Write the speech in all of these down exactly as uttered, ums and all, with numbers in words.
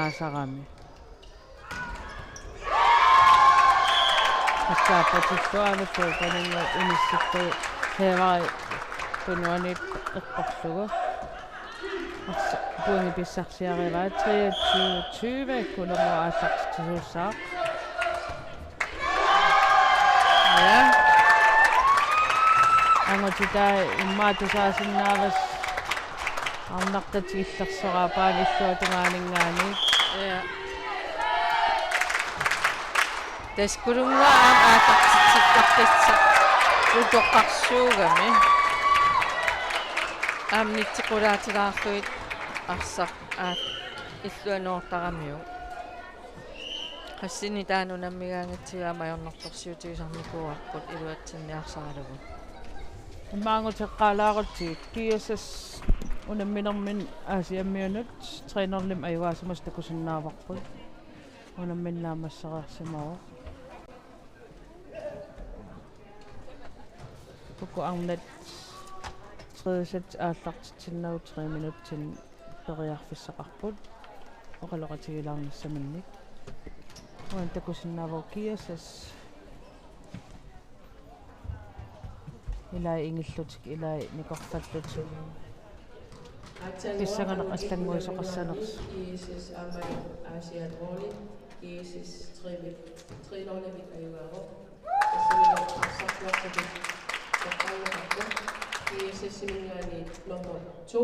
Asarami. Assaapatilluarlu tuupanannguat inissittu Heevari tunuaniit eqqorlugu. Arsa-, pointi pissarsiarivaa treogtyve tyve, Kuulumua aallartitsisuussaaq. Ja. Angutitai immaqa tusaasinnaavasi. Arnartat illersoraa paanilluat tungaaninngaanniit. Ja. Tassa Kuulumua aamma aallartitsittartassa utoqqarsuugami. Aamma nitsequlaatilaarlugit arsaq aap illuanoortaramiuk. Qassinik taanna unammigaangatsigu aamma ajornartorsiutigisarnikuuarput iluatsinni arsaralugu. Imaanguteqqaalaarutsigit G S S unamminerminni Aasiammiunut tre nul-imik ajugaasimasut takusinnaavarput. Unammineq naammassereersimavoq. Uku arnat tredje sæt aallartitsinnagu tre minutsinni periarfissaqarput oqaloqatigilaarnissaminnik. Uani takusinnaavoq G S S. Ilai ingillutik, ilai nikorfallutik. Pissanganaq allannguisoqassanersoq. G S S aamma Aasiaat måli, G S S tre, tre nul-imik ajugaavoq. Tassanilu arsarluartutut toqqaannaqarpoq. G S S-iminngaanniit nummer to.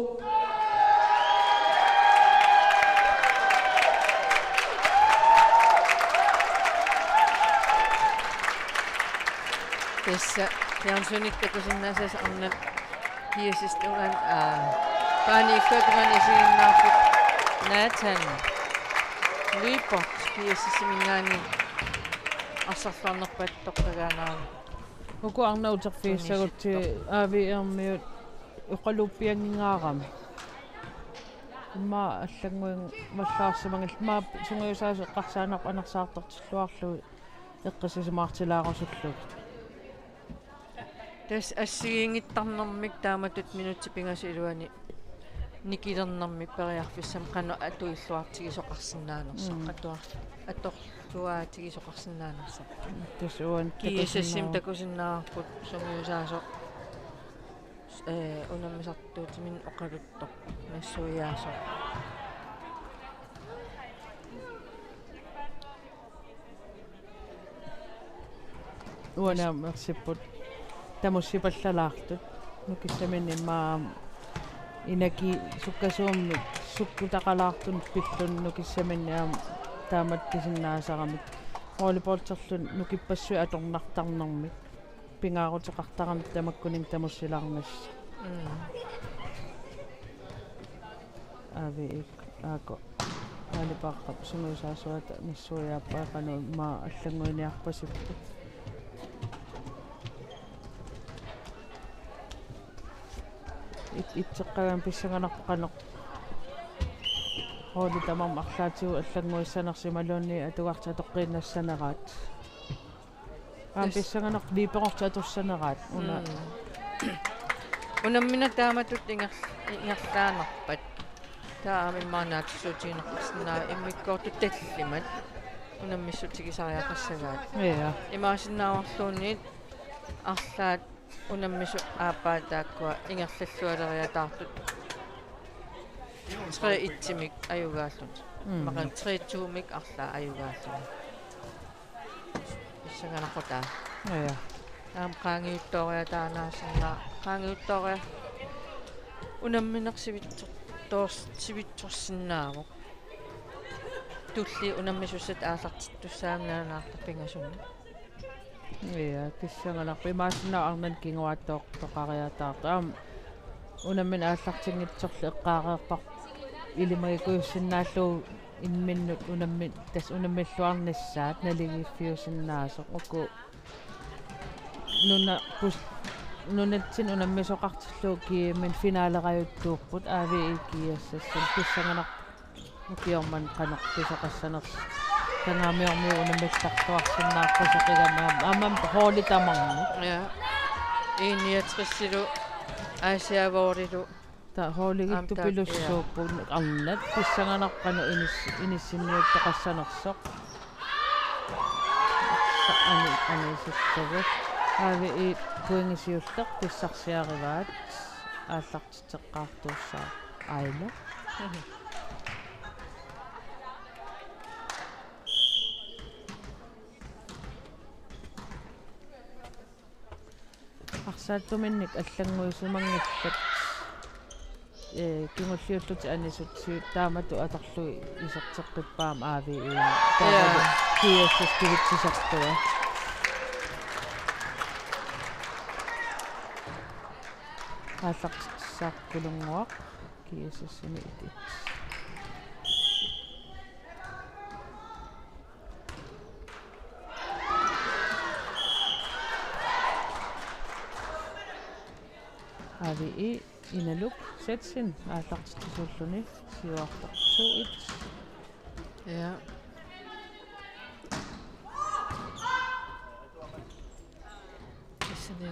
Tassa fjernsynikkut takusinnaasat arnat G S S tungaanut, aa, paanilluat tungaanut isiginnaarput Nathan Lyberth G S S-iminngaanniit arsarluarnerpaatit toqqagaanarami. Uku arnat uterfigissagutsigit A V R-miut oqaluuppianngingaarami. Immaqa allannguivallaarsimangillat, immaqa sungiusaasoq eqqarsaannarpoq anersaartortilluarlugu eqqissisimaartilaarusullugit. Tassa assigiinngittarnermik taamatut minutsit pingasut iluanni nikilernermik periarfissamik qanoq atuilluartigisoqarsinnaanersoq, mm, atuar-, atorluaatigisoqarsinnaanersoq. Tassa uani G S S-imi takusinnaa-, takusinnaavarput sungiusaasoq, ee, unammisartuutiminnik oqaluttoq, nassuiaasoq. Uani aamma ersipput tamussipallalaartut. Nukissaminni immaqa aamma inaki sukkasuumik sukkutaqalaartunik pilluni nukissaminni aamma taamatissinnaasarami. Volleyballerluni nukippassuit atornartarnermik pingaaruteqartarami tamakkuninnga tamussilaarnissaq. Mm. A V I-kkut A K Aali Paaqqap sungiusaasuata nassuiaappai qanoq immaqa allannguiniarpasipput. It-, itseqqagaanni pissanganarpoq qanoq holdit tamarmik arlaatigut allannguissanersut imaluunniit atugartik atoqqiinnassaneraat. Aamma, yes, pissanganarpoq liberortik atussaneraat una. Mm. Unammineq taamatut inger-, ingerlaannarpat. Taava aamma immaqa naatsuttuutigineqarsinnaavoq immikkoortut tallimat unammissutigisariaqassagaat. Ja. Imaassinnaavarluunniit arlaat unammisut aappaa taakkua ingerlallualeriataartut tre et-imik ajugaalluni. Mm. Immaqa tre to-mik arlaat ajugaalluni. Pissanganarpoq taanna. Ja. Aamma qaangiuttooriataannaasinnaa-, qaangiuttooria-, unammineq sivitsoq-, toors-, sivitsorsinnaavoq. Tulliit unammisussat aallartittussaammat nalunaartarput pingasunut. Ja, pissanganarpoq. Imaassinnaavoq arnanut kinguaattooq-, toqariataartoq. Aamma unammineq aallartinngitsoq eqqaareerparput ilimagikujussinnaalluni imminnut unammi-, tassa unammilluarnissaat naligiiffiusinnaasoq. Uku nuna-, pus-, nunatsinni unammisoqartillugu G M-imi finalerajuttuupput A V I G S S-imut. Pissanganarpoq ukioq manna qanoq pisoqassanersoq. Kangaamiormiut unammillartuarsinnaaqqusaqigami aamma, aamma holdit tamarmik. Ja. I niogtresilu Aasiaat Volleylu Taava holdigit Aamma taak-, tupilussuupput arnat pissanganaq qanoq inis-, inissinniuttoqassanersoq. Sa-, ani-, anisillugu. A V I pointi siulleq pissarsiarivaat aallartitseqqaartuussaaq Aila. Arsaattuminnik allannguisimanngillat, ee, kingulliullutik anisut siut taamatut atorlugit iserteqqippaat A V I-mut. Taavalu G S S kivitsisartua. Aallartittussaaq Kulunnguaq G S S-imi et et. A V I Inaluk Zetsen aallartitsisuulluni siuartartoq to et. Ja. Tassani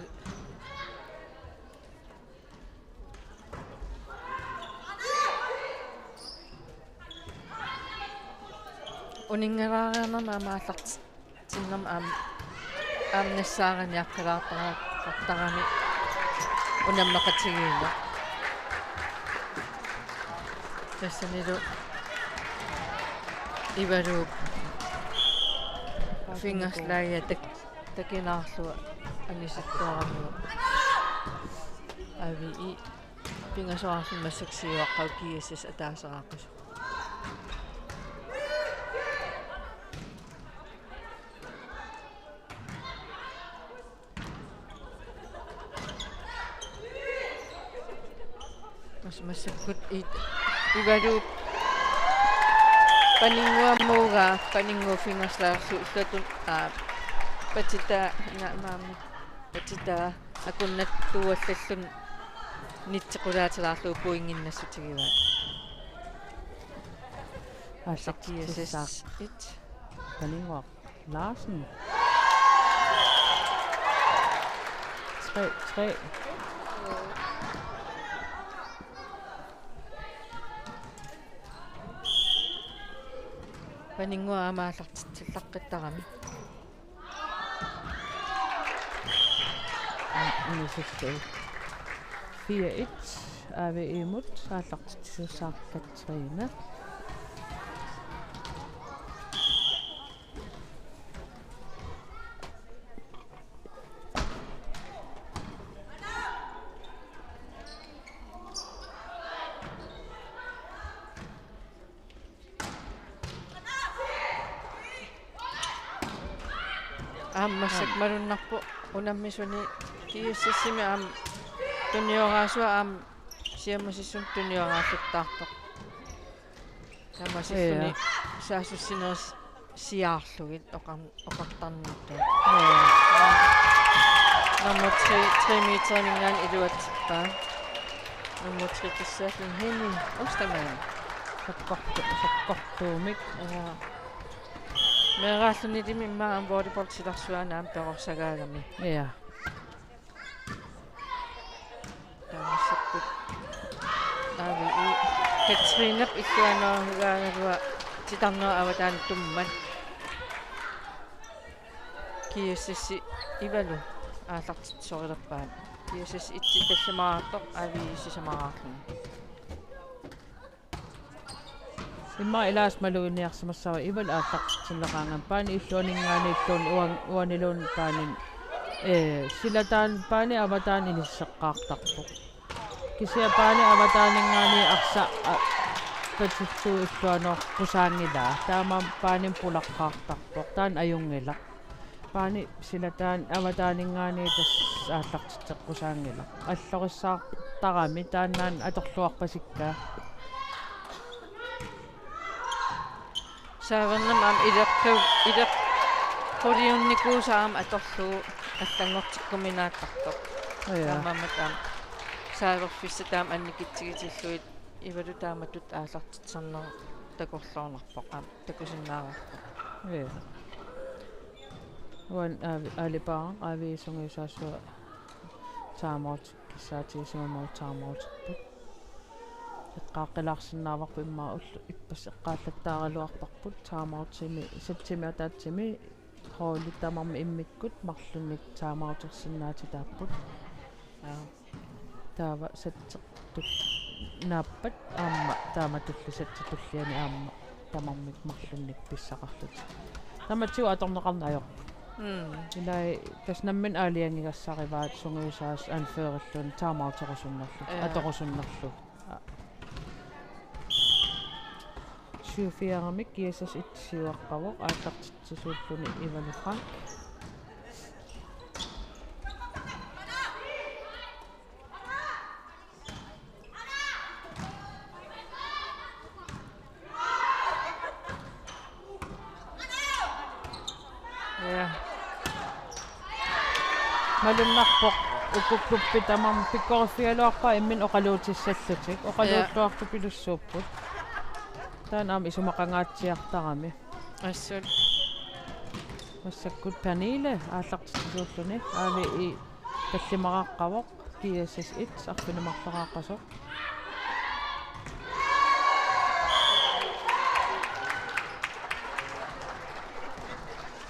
uninngalaariarnermi aamma aallartitsinermi aamma, aamma nassaariniaqqilaartara-, -qartarami unammeqatigiinneq. Tassanilu Ivaluup fingerslagit tak-, takinaarlugu anisittuaramiuk. A V I pingasoraarluni massakkut siuaqqavoq, G S S ataaseq aaqqisooq. Mas-, massakkut it-, Ivaluup Paninnguamut uunga, Paninnguup fingerslagit ulluatut, aa, patitaa, na-, maani, patitaa akunnattuuallalluni nitsequlaatilaarlugu pointinnassutigivaa. Aa, G S S et. Paninnguaq Larsen. Tre tre. Paninnguaq aamma aallartitsillaqqittarami. Anisillugu. Fire et, A V I-mut aallartitsisuussaaq Katrine. Aamma massakkut malunnarpoq unammisuni G S S-imi aamma tunioraasoq aamma siammasissumik tunioraalluttaartoq. Taamaasilluni, ja, saassussineq siaarlugit oqar-, oqartarnittut. Ja. Nummer tre, tre meteriminngaanniit iluatsippaa. Nummer tre kissaalluni Henning Ostermann. Sakkortu-, sakkortuumik. Ja. Meeraallunilimi immaqa aamma volleyball silarsuaani aamma perorsagaagami. Ja. Taamaassapput A V I Katrinep illuanugaagaluaq titarnerup avataani tummat. G S S Ivalu aallartitsorilerpaat. G S S et tallimaraartoq, A V I sisamaraarluni. Immaqa ilaasa maluginiarsimassavara Ivalu aallartitsineqaangami paani illuaninngaanniilluunniit uan-, uaniluunniit paani, ee, silataani paani avataani inisseqqaartarpoq. Kisianni paani avataaninngaanniit arsaq, a, patillugu illuanooqqusaanngilaa. Taamaammat paanimut pulaqqaartarpoq. Taanna ajunngilaq. Paani silataani avataaninngaanniit tassa aallartitseqqusaanngilaq. Allorissaartarami taannaana atorluarpasikkaa. Saavernermi aamma ileqqu-, ileqquliunnikuusoq aamma atorlugu allanngortikkuminaattartoq. Ja. Taamaammat aamma saaverfissat taama annikitsigitillugit Ivalu taamatut aallartitsisarneq takorloornarpoq aamma takusinnaavarput. Ja. Uani aavi-, aalipaaraq A V I sungiusaasua timeout kissaatigisimammagu timeoutipput. Eqqaaqqilaarsinnaavarput immaqa ullut ippassaq eqqaallattaaraluarparput, timeoutimi, satsimi ataatsimi holdit tamarmik immikkut marlunnik timeoutersinnaatitaapput. Aa. Taava satsertut naappat aamma taamatulli satsit tulliani aamma tamarmik marlunnik pissaqarlutik. Tamatigut atorneqarneq ajorput. Mm. Ilai tassa nammineq aalajangigassarivaat sungiusaasut anførerluunniit timeouterusunnerlutik, ja, atorusunnerlutik. Syvogfyrremik G S S et siuaqqavoq, aallartitsisuulluni Ivalu Frank. Ja. Malunnarpoq uku klubbit tamarmik pikkoriffigaluarpaat imminnut oqaluutissallutik. Oqaluulluartupilussuupput. Taanna aamma isumaqangaatsiartarami. Assut. Massakkut Pernille aallartitsisuulluni. A V I tallimaraqqavoq. G S S et arfineq-marloraaqqasoq.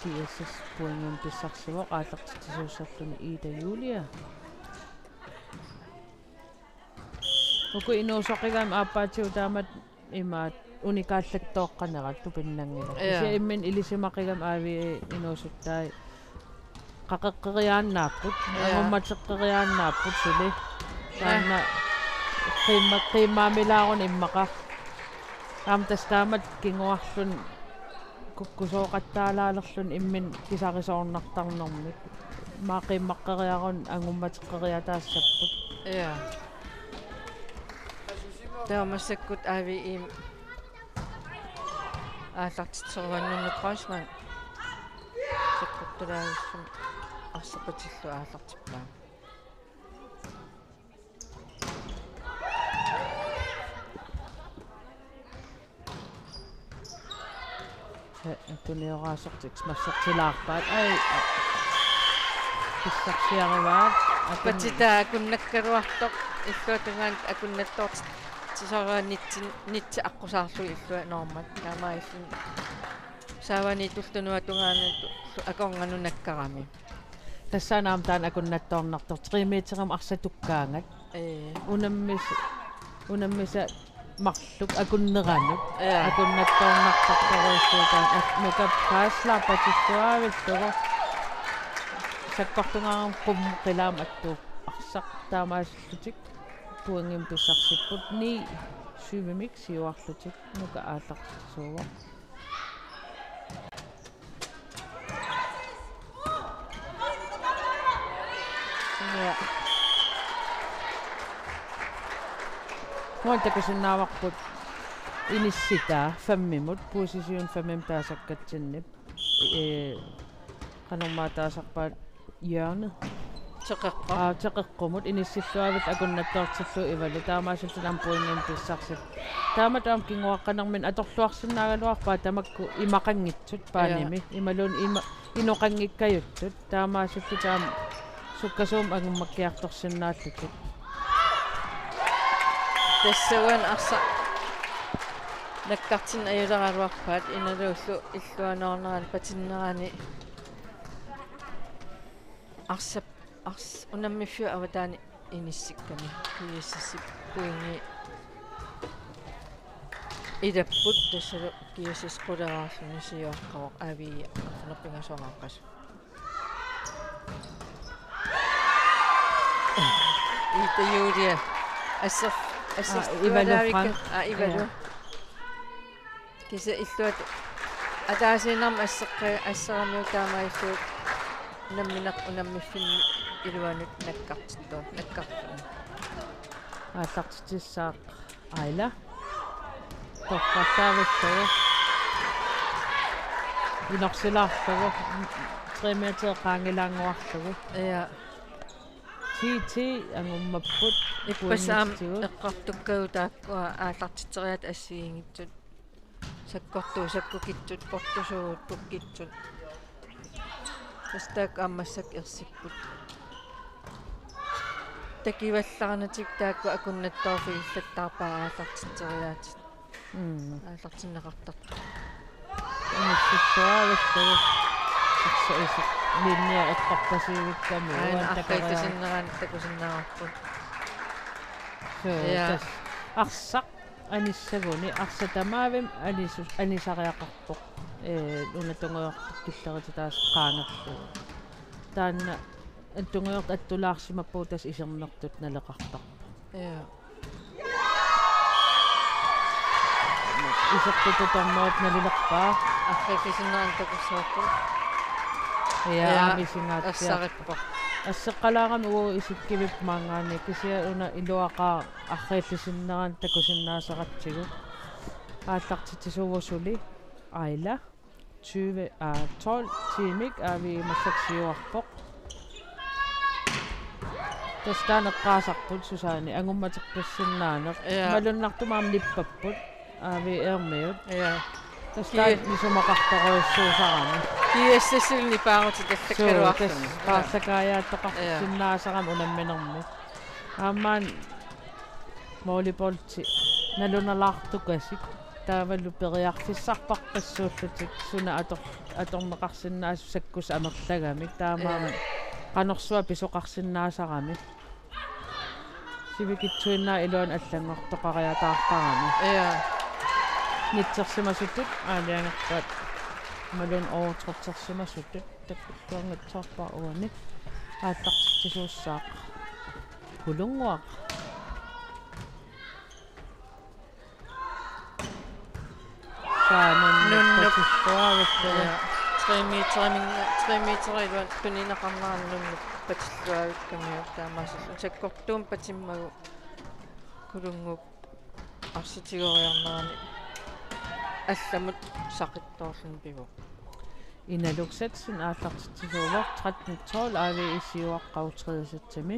G S S pointimik pissarsivoq, aallartitsisuussalluni Ida Julia. Uku inuusoqigami aappaatigut taamatut imaat unikaallattooqqanerat tupinnanngilaq. Ja. Kisianni imminut ilisimaqigamik A V I inuusuttai qaqeqqeriaannaapput, ja, angummateqqeriaannaapput suli. Ja. Taanna qiimma-, qiimmaamilaaruni immaqa. Aamma tassa taamatut kinguarluni kukkusooqattaalaalerluni imminut pisarisoornartarnermik. Immaqa qiimmaqqeriaruni angummateqqeriataassapput. Ja. Taava massakkut A V I-mi aallartitseruannunnik Kreuzmann sakkortulaassummik arsaq patillugu aallartippaa. He, tunioraasartik massatsilaarpaat. Ai, ai. Pissarsiarivaat. Akun- Patitaa akunnakkaluartoq. Illuatungaanut akunnattoortitsisarani nitsi, nitsi aqqusaarlugu illuanuarmat. Taamaalilluni saavaniitullu tunuatungaanut akornganut nakkarami. Tassaana aamma taanna akunnattoornartoq tre meterimut arsaq tukkaangat. Ee. Unammis-, unammisa marluk akunneranut. Ja. Akunnattoornartartorujussuuvoq taanna ak-, Mika Kaasla patissuaavillugu. Sakkortungaarami qummut qilaamut attuup arsaq taamaasillutik pointimik pissarsipput ni syvimik siuarlutik Nuka aallartitsisuuvoq. Ja. Uani takusinnaavarput inissitaa femmimut, position femmimut taasakkatsinni. Ee, qanormaa taasarpaat hjørne. Teqeqqu. Aa, teqeqqumut inissilluavillutik akunnattoortillugu Ivalu. Taamaasillutik aamma pointimik pissarsipput. Taamatut aamma kinguaqqanerminni atorluarsinnaagaluarpaat tamakku imaqanngitsut baanimi. Ja. Imaluunniit ima-, inoqanngikkajuttut. Taamaasillutik aamma sukkasuumik angummakkiartorsinnaallutik. Tassa uani arsaq nakkartinneq ajuleraluarpaat Inaluullu illuanuarnerani patinnerani arsap-, ars-, unammiffiup avataani inissikkami G S S-ip pointi ilapput, tassalu G S S quleraarluni siuaqqavoq A V I arfineq-pingasoraaqasoq. Ida Julia. Asser-, asser-, aa, Ivalu Frank. Aa, Ivalu. Ja. Kisianni illuat ataasiinnarmik asseqqa-, asseramiuk taamaalillutik nammineq unammiffimmi iluanut nakkartittoq, nakkartoq. Aallartitsissaaq Aila. Torrallaavillugu. Inorsilaarlugu. Tre meter qaangilaannguarlugu. Ja. T T angummapput. Ippassaq aamma pointitsigut. Eqqartukkagut taakkua aallartitseriaaseq assigiinngitsut. Sakkortuut sakkukitsut, portusuut pukkitsut. Tassa taakku aamma massakkut ersipput. takivallaarnatik taakku akunnattoorfigillattaarpaat aallartitseriaatsit. Mm. Aallartinneqartartut. Inissilluarillugu. Arsaq isoq linnia eqqorpasivikkami. Aana uani takoriaa-, arsaartitsinerani takusinnaavarput. Suu, ja, tassa arsaq anissaguni arsaq tamaavimmik anisu-, anisariaqarpoq. Ee, una tungujortoq killerititaasut qaangerlugu. Taanna tungujortoq attulaarsimappagu tassa isernertut naleqartarpoq. Ja. Isertutut tornerup nalilerpaa. Arriillisinnerani takussavarput. Ja, ja, aamma isingaatsiarpoq. Assarippoq. Asseqqalaarami uagut isikkivippoq maanngaanniit, kisianni una iluaqaaq arriillisinnerani takusinnaasaratsigu. Aallartitsisuuvoq suli. Aila. Tyve, aa, tolv tiimik A V I massakkut siuarpoq. Tassa taanna eqqaasarput Susanne, angummateqqissinnaaneq. Ja. Malunnartumik aamma nippapput A V R-miut. Ja. Tassa taanna isumaqartorujussuusarami. G S S-imi nipaarutit allakkaluarluni. Suu, tassa paarlakaajaattoqarsinnaasarami unamminermi. Aamma maani volleyballi nalunalaartukasik. Taavalu periarfissarpassuullutik suna ator-, atorneqarsinnaasut sakkussat amerlagamik. Taamaammat, ja, qanorsuaq pisoqarsinnaasarami. Sivikitsuinnaat iluani allanngortoqariataartarami. Ja. Nitsersimasutut aalajangerpaat imaluunniit overtrædersimasutut. Takkulluanngissaarpara uani. Aallartitsisuussaaq. Kulunnguaq. Saanun nunnuk. Patilluaavilluni. Ja. Tre meterimin-, tre meteriluat tunineqarnerani nunnuk patilluaavikkamiuk taamaasillugu. Sakkortuumik patimmagu Kulunnguup arsatigoriarnerani allamut saqittoorluni pivoq. Ina Luksetsen aallartitsisuuvoq, tretten tolv, A V I siuaqqavoq tredje sætimi.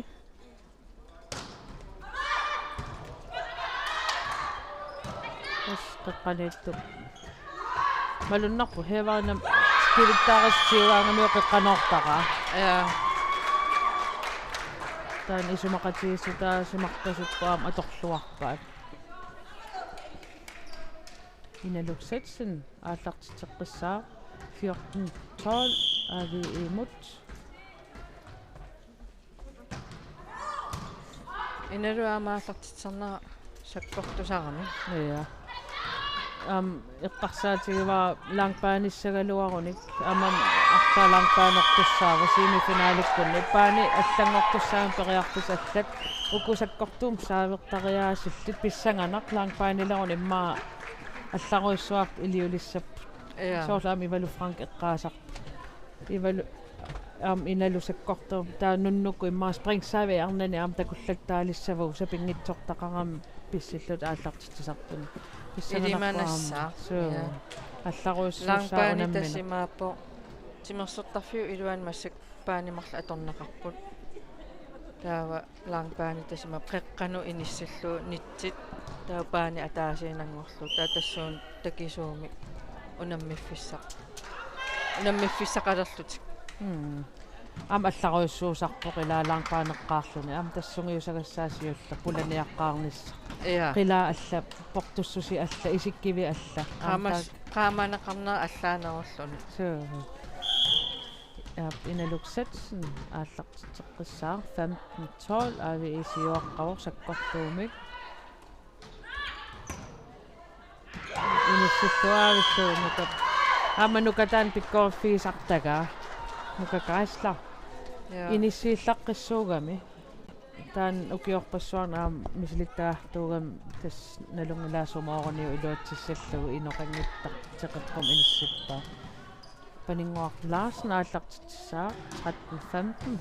Tassa qeqqaniittup. Malunnarpoq Hevaanam skivittaarissutigaangamiuk qeqqanoortara. Ja. Taanna isumaqatigiissutaasimarpasippoq aamma atorluarpaat. Ina Luksetsen aallartitseqqissaaq fjorten tolv A V I-mut. Inalu aamma aallartitsisarnera sakkortusarami. Ja. Aamma eqqarsaatigivara langbanissagaluarunik. Aamma arlaat langbanertussaavoq semifinalikkunni. Baani allanngortussaagami periarfissat allat. Uku sakkortuumik saavertariaasillit pissanganaq langbanileruni immaqa allarujussuaq iliulissapput. Ja. Soorlu aamma Ivalu Frank eqqaasarpoq. Ivalu aamma Inalu sakkortuumik taava nunnukkut immaqa springservi arnani aamma takullattaalissavagut sapinngitsoortaqarami pissillutik aallartitsisartunik. Pissanganarpoq aamma. Ilimanassaaq. Suu. Ja. Allarujussuussaaq unammineq. Langbaani tassa imaappoq timersortarfiup iluani massakkut baani marluk atorneqarput. Taava langbaani tassa imaappoq qeqqanut inissillugu nitsit, taava baani ataasiinnanngorlugu, taava tassuuna takisuumik unammiffissaq-, unammiffissaqalerlutik. Mm. Aamma allarujussuusarpoq ilaa langbaneqqaarluni. Aamma tassunga usagassaasiulla pulaniaqqaarnissaq. Ja. Qilaa alla, portussusia alla, isikkivia alla. Aamma qaamas-, taak-, qaamaneqarnera allaanerulluni. Suu. Ja, Ina Luksetsen aallartitseqqissaaq femten tolv, A V I siuaqqavoq sakkortuumik. Inissilluaavillugu Nuka-, aamma Nukataani pikkoriffigisartagaa. Nuka Geisler. Ja. Inissiillaqqissuugami. Taanna ukiorpassuarni aamma misilittagartuugami tassa nalunngilaat sumooruniuk iluatsissallugu inoqanngitsoq teqeqqumik inissippaa. Paninnguaq Larsen aallartitsissaaq tretten femten.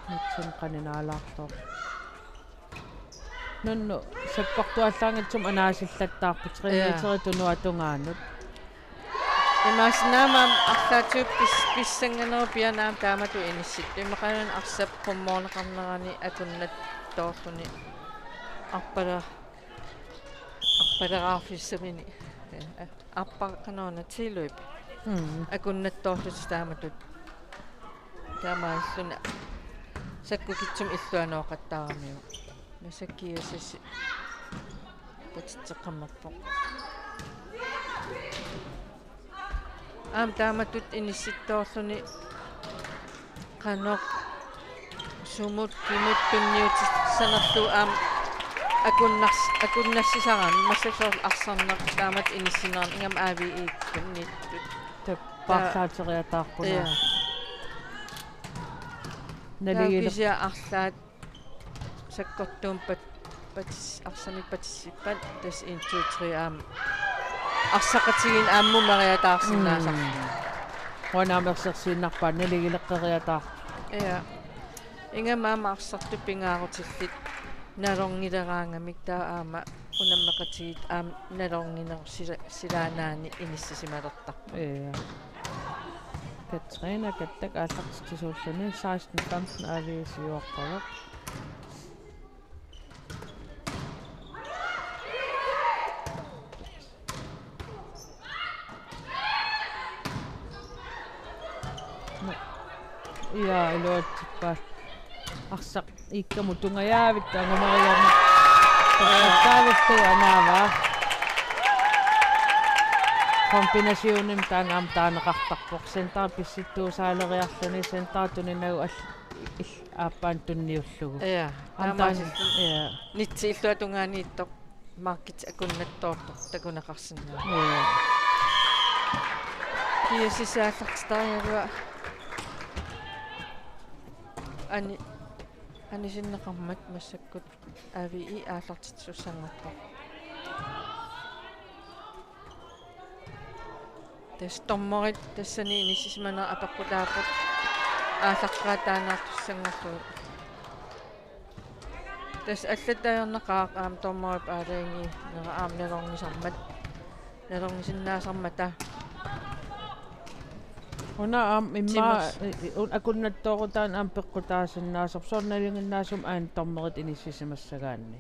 Nutsun qaninaalaartoq. Nunnuk sakkortuallaanngitsumik anaasillattaarput. Ja. Tre meteri tunuata tungaanut. Imaassinnaammat arlaatigut pis-, pissanganerup pianaa taamatut inissittoq. Imaqaluunniit arsap qummoorneqarnerani akunnattoorluni arpala-, arpaleraarfissamini. Arpa-, qanoruna tilløb. Mm. Akunnattoorlutik taamatut. Taamaalluna Sakkukitsumik illuanooqattaaramiuk. Massakkut G S S patitseqqammerpoq. Aamma taamatut inissittoorluni qanoq sumut kimut tunniutissanerlugu aamma akunnars-, akunnassisarami massakkut soorlu arsarneq taamatut inissinerani ingammik A V I-kunnittut. Tap-, paarlaateriataarput. Ja. Naligileq- Taava kisianni arlaat sakkortuumik pat-, patis-, arsamik patissippat tassa en, to, tre aamma arsaqatigiinneq aamma meriataarsinnaasarluni. Mm. Uanga aamma ersersiinnarpara naligileqqeriataartoq. Ja. Ingammik aamma arsartut pingaarutillit nalorngileraangamik taava aamma unammeqatigiit aamma nalornginerup sila-, silaannaani inissisimalertarput. Ja. Katrine Kattak aallartitsisuulluni seksten femten A V siuaqqavoq. Ja, iluatsippaat. Arsaq iikkamut tungajaavittoq angumeriarneq. Taavittoq anaavaa. Kombinationimik taanna aamma taaneqartarpoq. Center pissittuusaaleriarluni, center tuninagu all-, ill-, aappaanut tunniullugu. Ja, aamma taanna, taamaasilluni. Ja. Nitsi illuatungaaniittoq. Markit akunnattoortoq takuneqarsinnaavoq. Ja. G S S aallartitarigaluaq ani-, anisinneqarmat massakkut A V I aallartitsisussanngorpoq. Tassa dommerit tassani inissisimanerat apeqqutaapput aallaqqaataannaartussanngorlugit. Tassa allatut ajornaqaaq aamma dommerip aalajangiinera aamma nalornisarmat. Nalornisinnaasarmata. Una aamma immaqa timas- i-, i-, un-, akunnattoorutaannik aamma peqqutaasinnaasarpoq. Soorlu nalinginnaasumik aana dommerit inissisimassagaanni.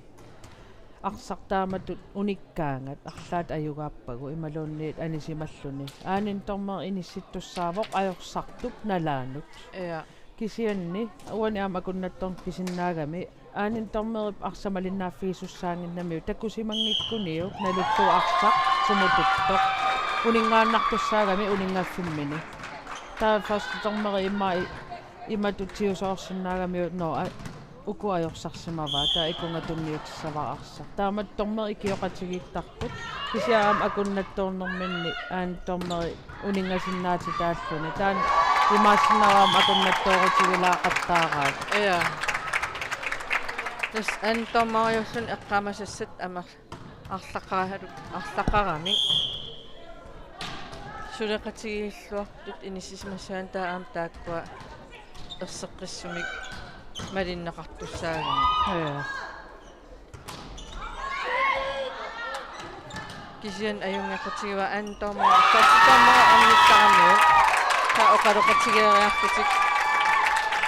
Arsaq taamatut unikkaangat arlaat ajugaappagu imaluunniit anisimalluni. Aaninni dommeri inissittussaavoq ajorsartup nalaanut. Ja. Kisianni uani aamma akunnattoorneq pisinnaagami aaninni dommerip arsaq malinnaaffigisussaannginnamiuk takusimanngikkuniuk nalullugu arsaq sumututtoq. Uninngaannartussaagami uninngaffimminni. Taava første dommeri immaqa i-, imatut tiusoorsinnaagamiuk, nå, a-, uku ajorsarsimavaat, taava ikunga tunniutissavara arsaq. Taamatut dommeri ikioqatigiittarput. Kisianni aamma akunnattoornerminni aaninni dommeri uninngasinnaatitaalluni. Taanna imaassinnaavoq aamma akunnattoorutigilaaqattaaraat. Ja. Tassa aaninni dommeriulluni eqqaamasassat aamma arlaqaralu-, arlaqaramik. Suleqatigiilluartut inissisimassagaanni taava aamma taakkua erseqqissumik malinneqartussaagami. Ja. Kisianni ajunngeqatigivaa anden dommer, første dommer annittaramigit. Taava oqaloqatigeeriarlutik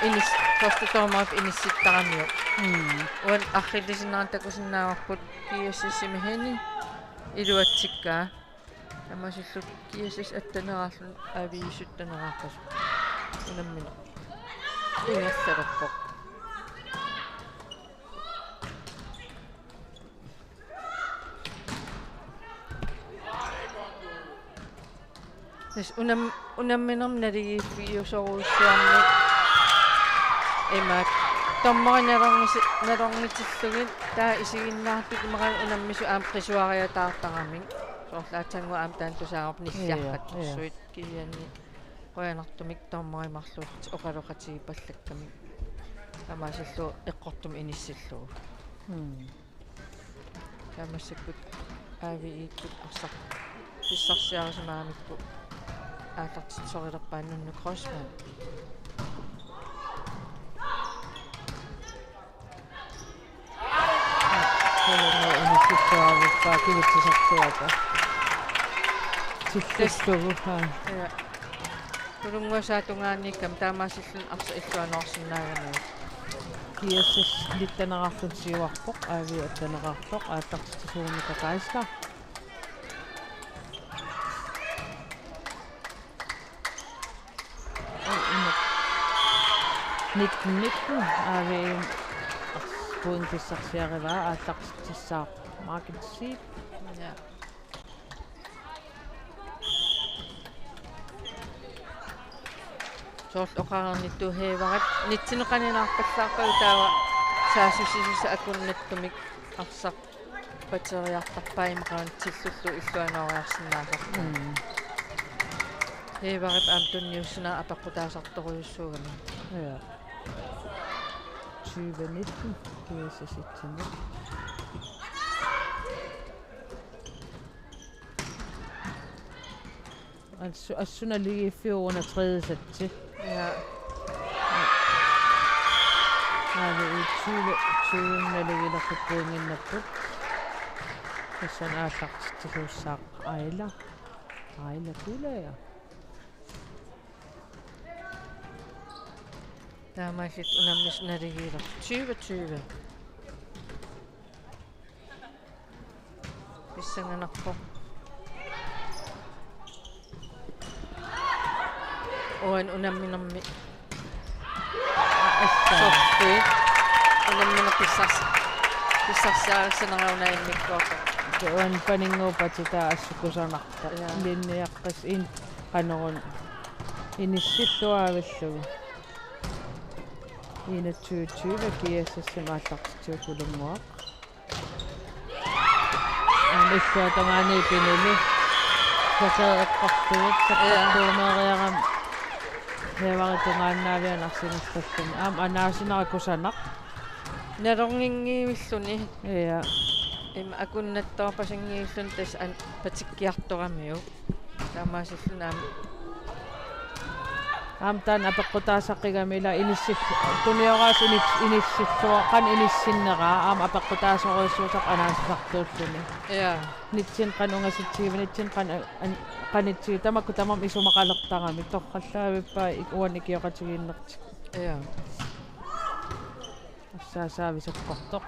inis-, første dommerip inissittaramiuk. Mm. Uani arriillisinnaanera takusinnaavarput G S S-imi Henny iluatsikkaa. Taamaasillutik G S S atteneraarluni A V I sytteneraarpassuit. Unammineq ingerlalerpoq. Tassa unam-, unamminermi naligiiffiusorujussuarmik imaattoq. Dommeri nalorngisi-, nalorngitillugit taava isiginnaartut immaqa unammisut aamma qisuariataartaramik. Soorlu aatsaannguaq aamma taanna tusaavarput nilliarpassuit. Ja, ja. Kisianni qujanartumik dommeri marluullutik oqaloqatigiipallakkamik. Taamaasillutik eqqortumik inissillugu. Mm. Taava massakkut A V I-kkut arsaq pissarsiarisimagamikku aallartitsorilerpaat Nunnu Crossman. Soorlu inissilluarpaa kivitsisartuata. Tillullugu, haa. Ja. Kulunguasaata tungaaniikkami taamaasilluni arsaq illuanoorsinnaagamiuk. G S S nitteneraarluni siuarpoq, A V I atteneraarpoq, aallartitsisuunik Kakaista. Nitten nitten, A V M point pissarsiarivaa, aallartitsissaaq Margit Zeeb. Ja. Soorlu oqarnittut Heevarit nitsinut qaninaarpallaarpagut taava saassussisussat akunnattumik arsaq pateriartarpaa imaqanngitsillullu illuanooriarsinnaasarpaa. Mm. Heevarip aamma tunniussineq apeqqutaasartorujussuugami. Ja. Tyve nitten, G S S et-imut. Assu-, assut naligiiffiuvoq una tredje sætti. Ja. Aa, det er tyve, tyve naligiilerput pointinnapput. Tassani aallartitsisuussaaq Aila. Aila Kuulaja. Taamaalillutik unammisut naligiilerput tyve tyve. Pissanganarpoq. Uani unamminermi. Assa. Sorpui. Unammineq pissars-, pissarsiarissanerani una immikkoortoq. Uani paninnguuppat taava assut kusanarpoq. Ja. Linniaqqis in qanoruna. Inissilluaavillugu. Enogtyve tyve G S S-ip aallartitsivoq Kulunnguaq. Aamma illuatungaani pinili. Blokeer eqqortugut, ja, saqqartuumeeriarami. Heevarit tungaannaavianarsinissalluni. Aamma anaasinera kusanaq. Nalorninngivilluni. Ja. Ima akunnattoorpasinngivilluni tassa an-, patikkiartoramiuk. Taamaasilluni aamma. Aamma taanna apeqqutaasaqigami ila inissil-, tunioraasa inis-, inissilluar-, qanoq inissinneraa, aamma apeqqutaasorujussuusarpoq anaasisartuulluni. Ja. Nitsinni qanoq ungasitsigivaa, nitsinni qanoq an-, qanitsigu, tamakku tamarmik isumaqalertaramik, torrallaavippai ik-, uani ikioqatigiinnertik. Ja. Assaasaavisakkortoq.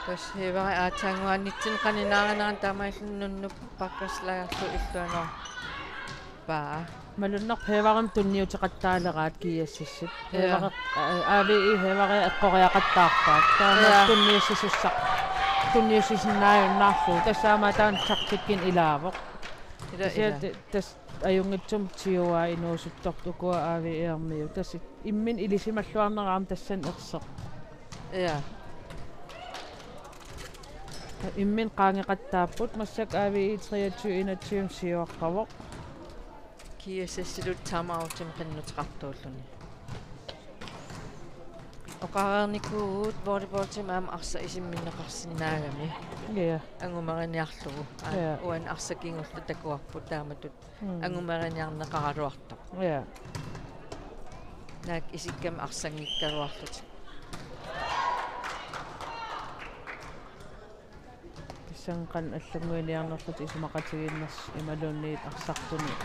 Tassa Heevarit aatsaannguaq nitsinni qaninaarinerani taamaalilluni nunnup pakkaslagarlu illuanoorpaa. Malunnarpoq Heevarimut tunniuteqattaaleraat G S S-ip. Ja. Heevarit, aa, A V E Heevarit eqqoriaqattaarpaat. Taama, ja, tunniussisussaq. Tunniussisinnaajunnaarlugu. Tassa aamma taanna taktikkinik ilaavoq. Ila, kisianni ila. Ta-, tassa ajunngitsumik T O A inuusuttortut ukua A V E-rmiut. Tassa imminut ilisimalluarnera aamma tassani erseq. Ja. Imminut qaangeqattaapput, massakkut A V E treogtyve enogtyve siuaqqavoq. G S S-illu timeoutimik qinnuteqartuulluni. Oqareernikuuvugut volleyballtimik aamma arsaq isimminneqarsinnaagami. Ja. Angumeriniarlugu. Aa, ja, uani arsaq kingulleq takuarput taamatut. Mm. Angumeriniarneqaraluartoq. Ja. Naak isikkami arsanngikkaluarlutik. Tassani qanoq allannguiniarnerlutik isumaqatigiinnersut imaluunniit arsartunik.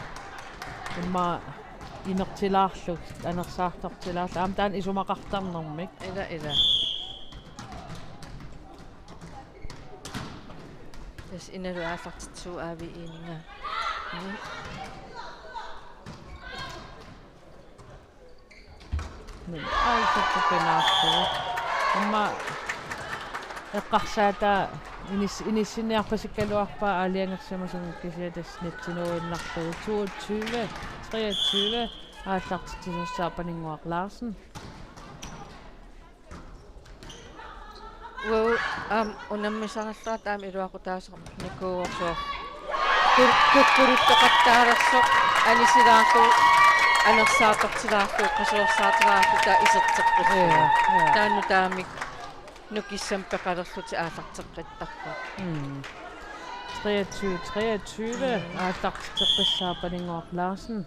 Immaqa inertilaarlugit, anersaartortilaarlugit. Aamma taanna isumaqartarnermik. Ila, ila. Tassa Inalu aallartitsisuuvoq A V E-ninngaanniit. Niin, aallartipinaarlugu. Aamma eqqarsaataa inis-, inissinniarpasikkaluarpaa aalajangersimasunga kisianni tassa nitsinuinnarlugu. Toogtyve treogtyve, aallartitsisussaaq Paninnguaq Larsen. Wow, aamma unammisarallartoq aamma iluaqutaasarnikuuvoq soorlu. Kuk-, kukkuluttoqattaalersoq anisilaarlugu, anersaartortilaarlugu, qasuersaartilaarlugu taava iserteqqillugu. Ja, ja. Taanna taamik nukissamik peqalerlutik aallarteqqittarput. Mm. Treogtyve treogtyve, mm, aallartitseqqissaaq Paninnguaq Larsen.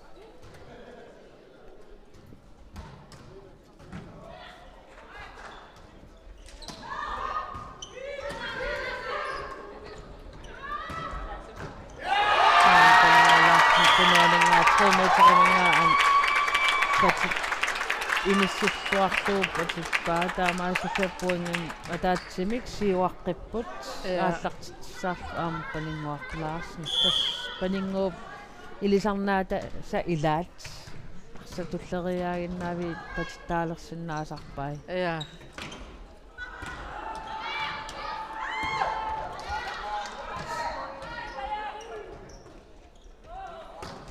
Tunuaninngaa, to meterinngaa, aamma patit inissilluarlugu patippaa, taamaasilluni pointit ataatsimik siuaqqipput, ja, aallartitsissaarlutik aamma Paninnguaq Larsen. Tassa Paninnguup ilisarnaata sa ilaat. Arsaq tulleriiaaginnaaviit patittaalersinnaasarpai. Ja.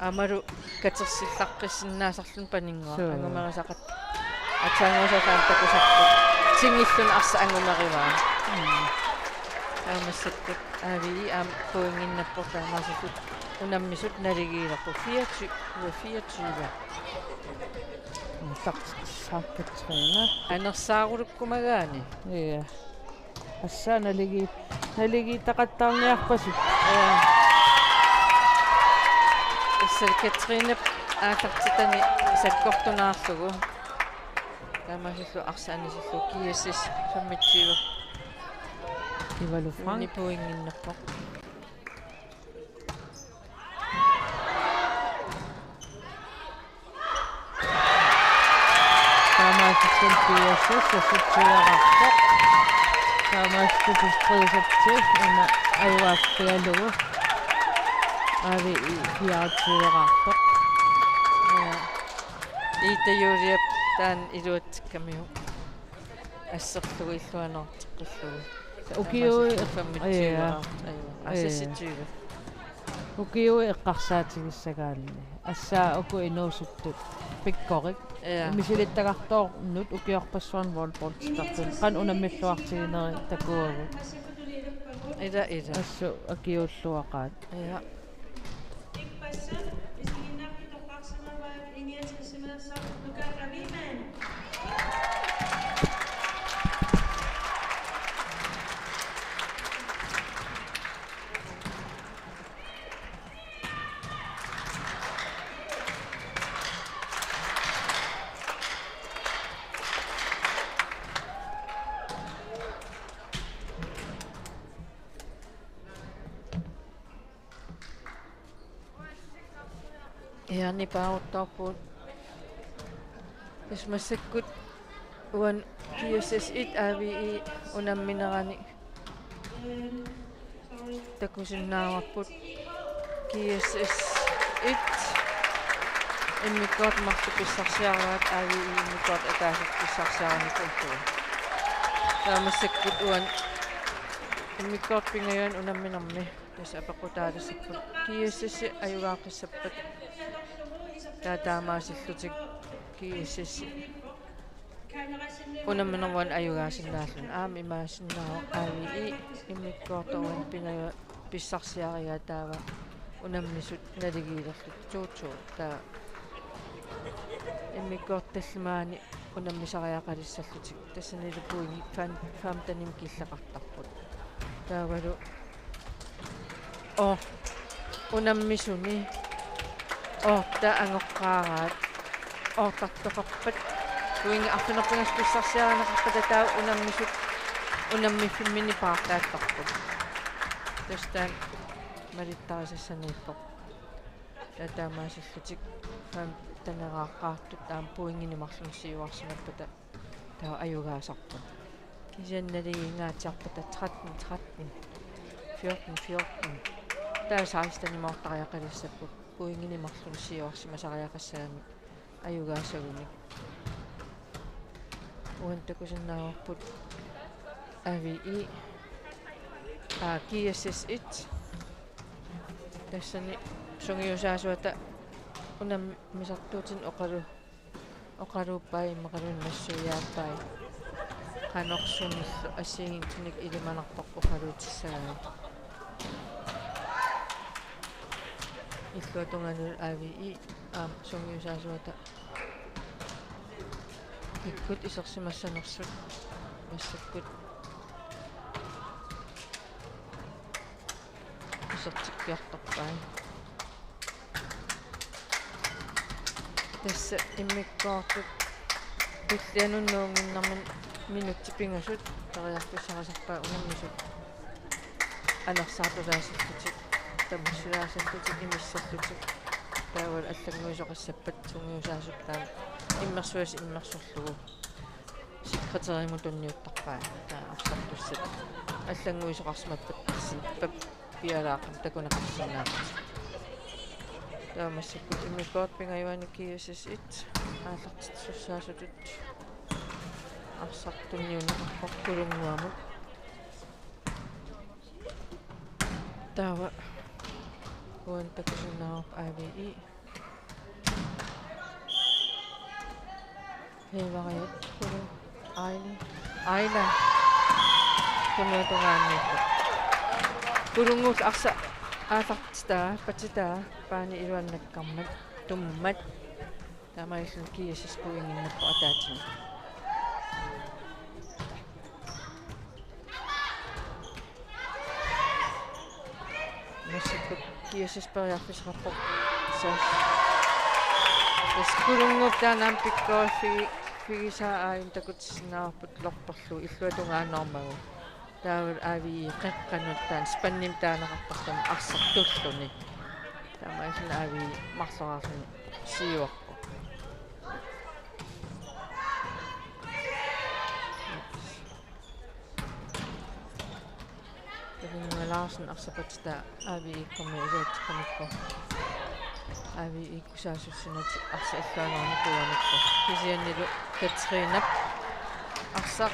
Aammalu katersillaqqissinnaasarluni Paninnguaq. Suu. Angumerisaqattaarluni. Aatsaannguaq taanna takusarput. Tingilluni arsaq angumerivaa. Mm. Taava massakkut A V I aamma pointinnappoq taamaasillutik unammisut naligiilerput fireogtyve fireogtyve. Taarsiarput Katrine. Anersaarulukkumagaanni. Ja. Tassa naligi-, naligiittaqattaarniarpasippoq. Ja. Tassa Katrinep aallartitani sakkortunaarlugu. Taamaasillutik arsaq anisillugu G S S femogtyve. Ivalu Frank. Ni pointinnappoq. Taamaasillutik G S S seksogtyveqarpoq. Taamaasillutik tre-seks una ajugaaffigalugu. A V I fireogtyveqarpoq. Ja. Ida Juliep taanna iluatsikkamiuk. Asserlugu illuanuarteqqillugu. Ukiu-, taamaasillutik femogtyve. Ja. Ajuga. Aa, ja, seksogtyve. Ukiut eqqarsaatigissagaanni. Tassa uku inuusuttut pikkorik. Ja. Misilittagartoornut ukiorpassuarni wallballtitartut. Qanoq unammilluartiginerit takuagut. Ila, ila. Assut akiuulluaqaat. Ja. Ja, nipaaruttorput. Tassa massakkut uani G S S et A V I unamminerani takusinnaavarput. G S S et immikkoortoq marluk pissarsiaraat, A V I immikkoortoq ataaseq pissarsiarinikuullugu. Taava massakkut uani immikkoortoq pingajuani unamminermi tassa apeqqutaalissapput. G S S ajugaaqqissappat. Taava taamaasillutik G S S unamminermi uani ajugaasinnaalluni. Aamma imaassinnaavoq A V I immikkoortoq uani pingajuat pissarsiarigaat taava unammisut naligiilerlutik to to. Taava immikkoortoq tallimaanni unammisariaqalissallutik. Tassanilu pointit fem-, femtenimik killeqartarput. Taavalu, oo, unammisuni otte angoqqaaraat oortartoqarpat, pointit arfineq-pingasut pissarsiarineqarpata taava unammisut unammiffimminni paartaattarput. Tassa taanna malittarisassaniippoq. Taava taamaasillutik femteneraqqaartut aamma pointinik marlunnik siuarsimappata taava ajugaasarput. Kisianni naligiingaatsiarpata tretten tretten, fjorten fjorten. Taava sekstenimoortariaqalissapput pointinik marlunnik siuarsimasariaqassagamik ajugaasaguni. Uani takusinnaavarput A V I, aa, G S S et. Tassani sungiusaasuata unammisartuutinik oqalu-, oqaluuppai immaqaluunniit nassuiaappai. Qanoq sumillu assigiinngitsunik ilimanarpoq oqaluutissagai. Illuatungaanilu A V I aamma sungiusaasuata kikkut isersimassanersut massakkut isertikkiartorpai. Tassa immikkoortut tullianut nuunnginnermini minutsit pingasut periarfissaqartarpai unammisut anersaartulaasallutik, tamassulaasallutik, imissallutik. Taavalu allannguisoqassappat sungiusaasup taanna immersuisa immersullugu sekretærimut tunniuttarpai. Taava arsartussat allannguisoqarsimappat arsaq pappiaraaqqamik takuneqarsinnaapput. Taava massakkut immikkoortut pingajuanni G S S et aallartittussaasutut arsaq tunniunneqarpoq Kulunnguamut. Taava uani takusinnaavarput A V I. Hevariat, Kulu, Aili, Aila. Tunuatungaanniippoq. Kulunnguullu arsaq aallartitaa, patitaa, paani iluannakkarmat, tummat. Taamaalilluni G S S pointinnarpoq ataatsimut. Massakkut G S S periarfissaqarpoq. Sa-, tassa Kulunnguup taanna aamma pikkoriffigisaa aajuna takutissinnaavarput lorperlugu illuatungaannoormagu. Taava A V I qeqqanut taanna spandimik taaneqartarluni arsaq tulluni. Taamaalilluni A V I marloriarluni siuarpoq. Karinga Larsen arsaq patitaa A V I-kkormiut iluatsikkamikku. A V I-kkut saassussinatik arsaq illuanuarnikuugamikku. Kisiannili Katrinap arsaq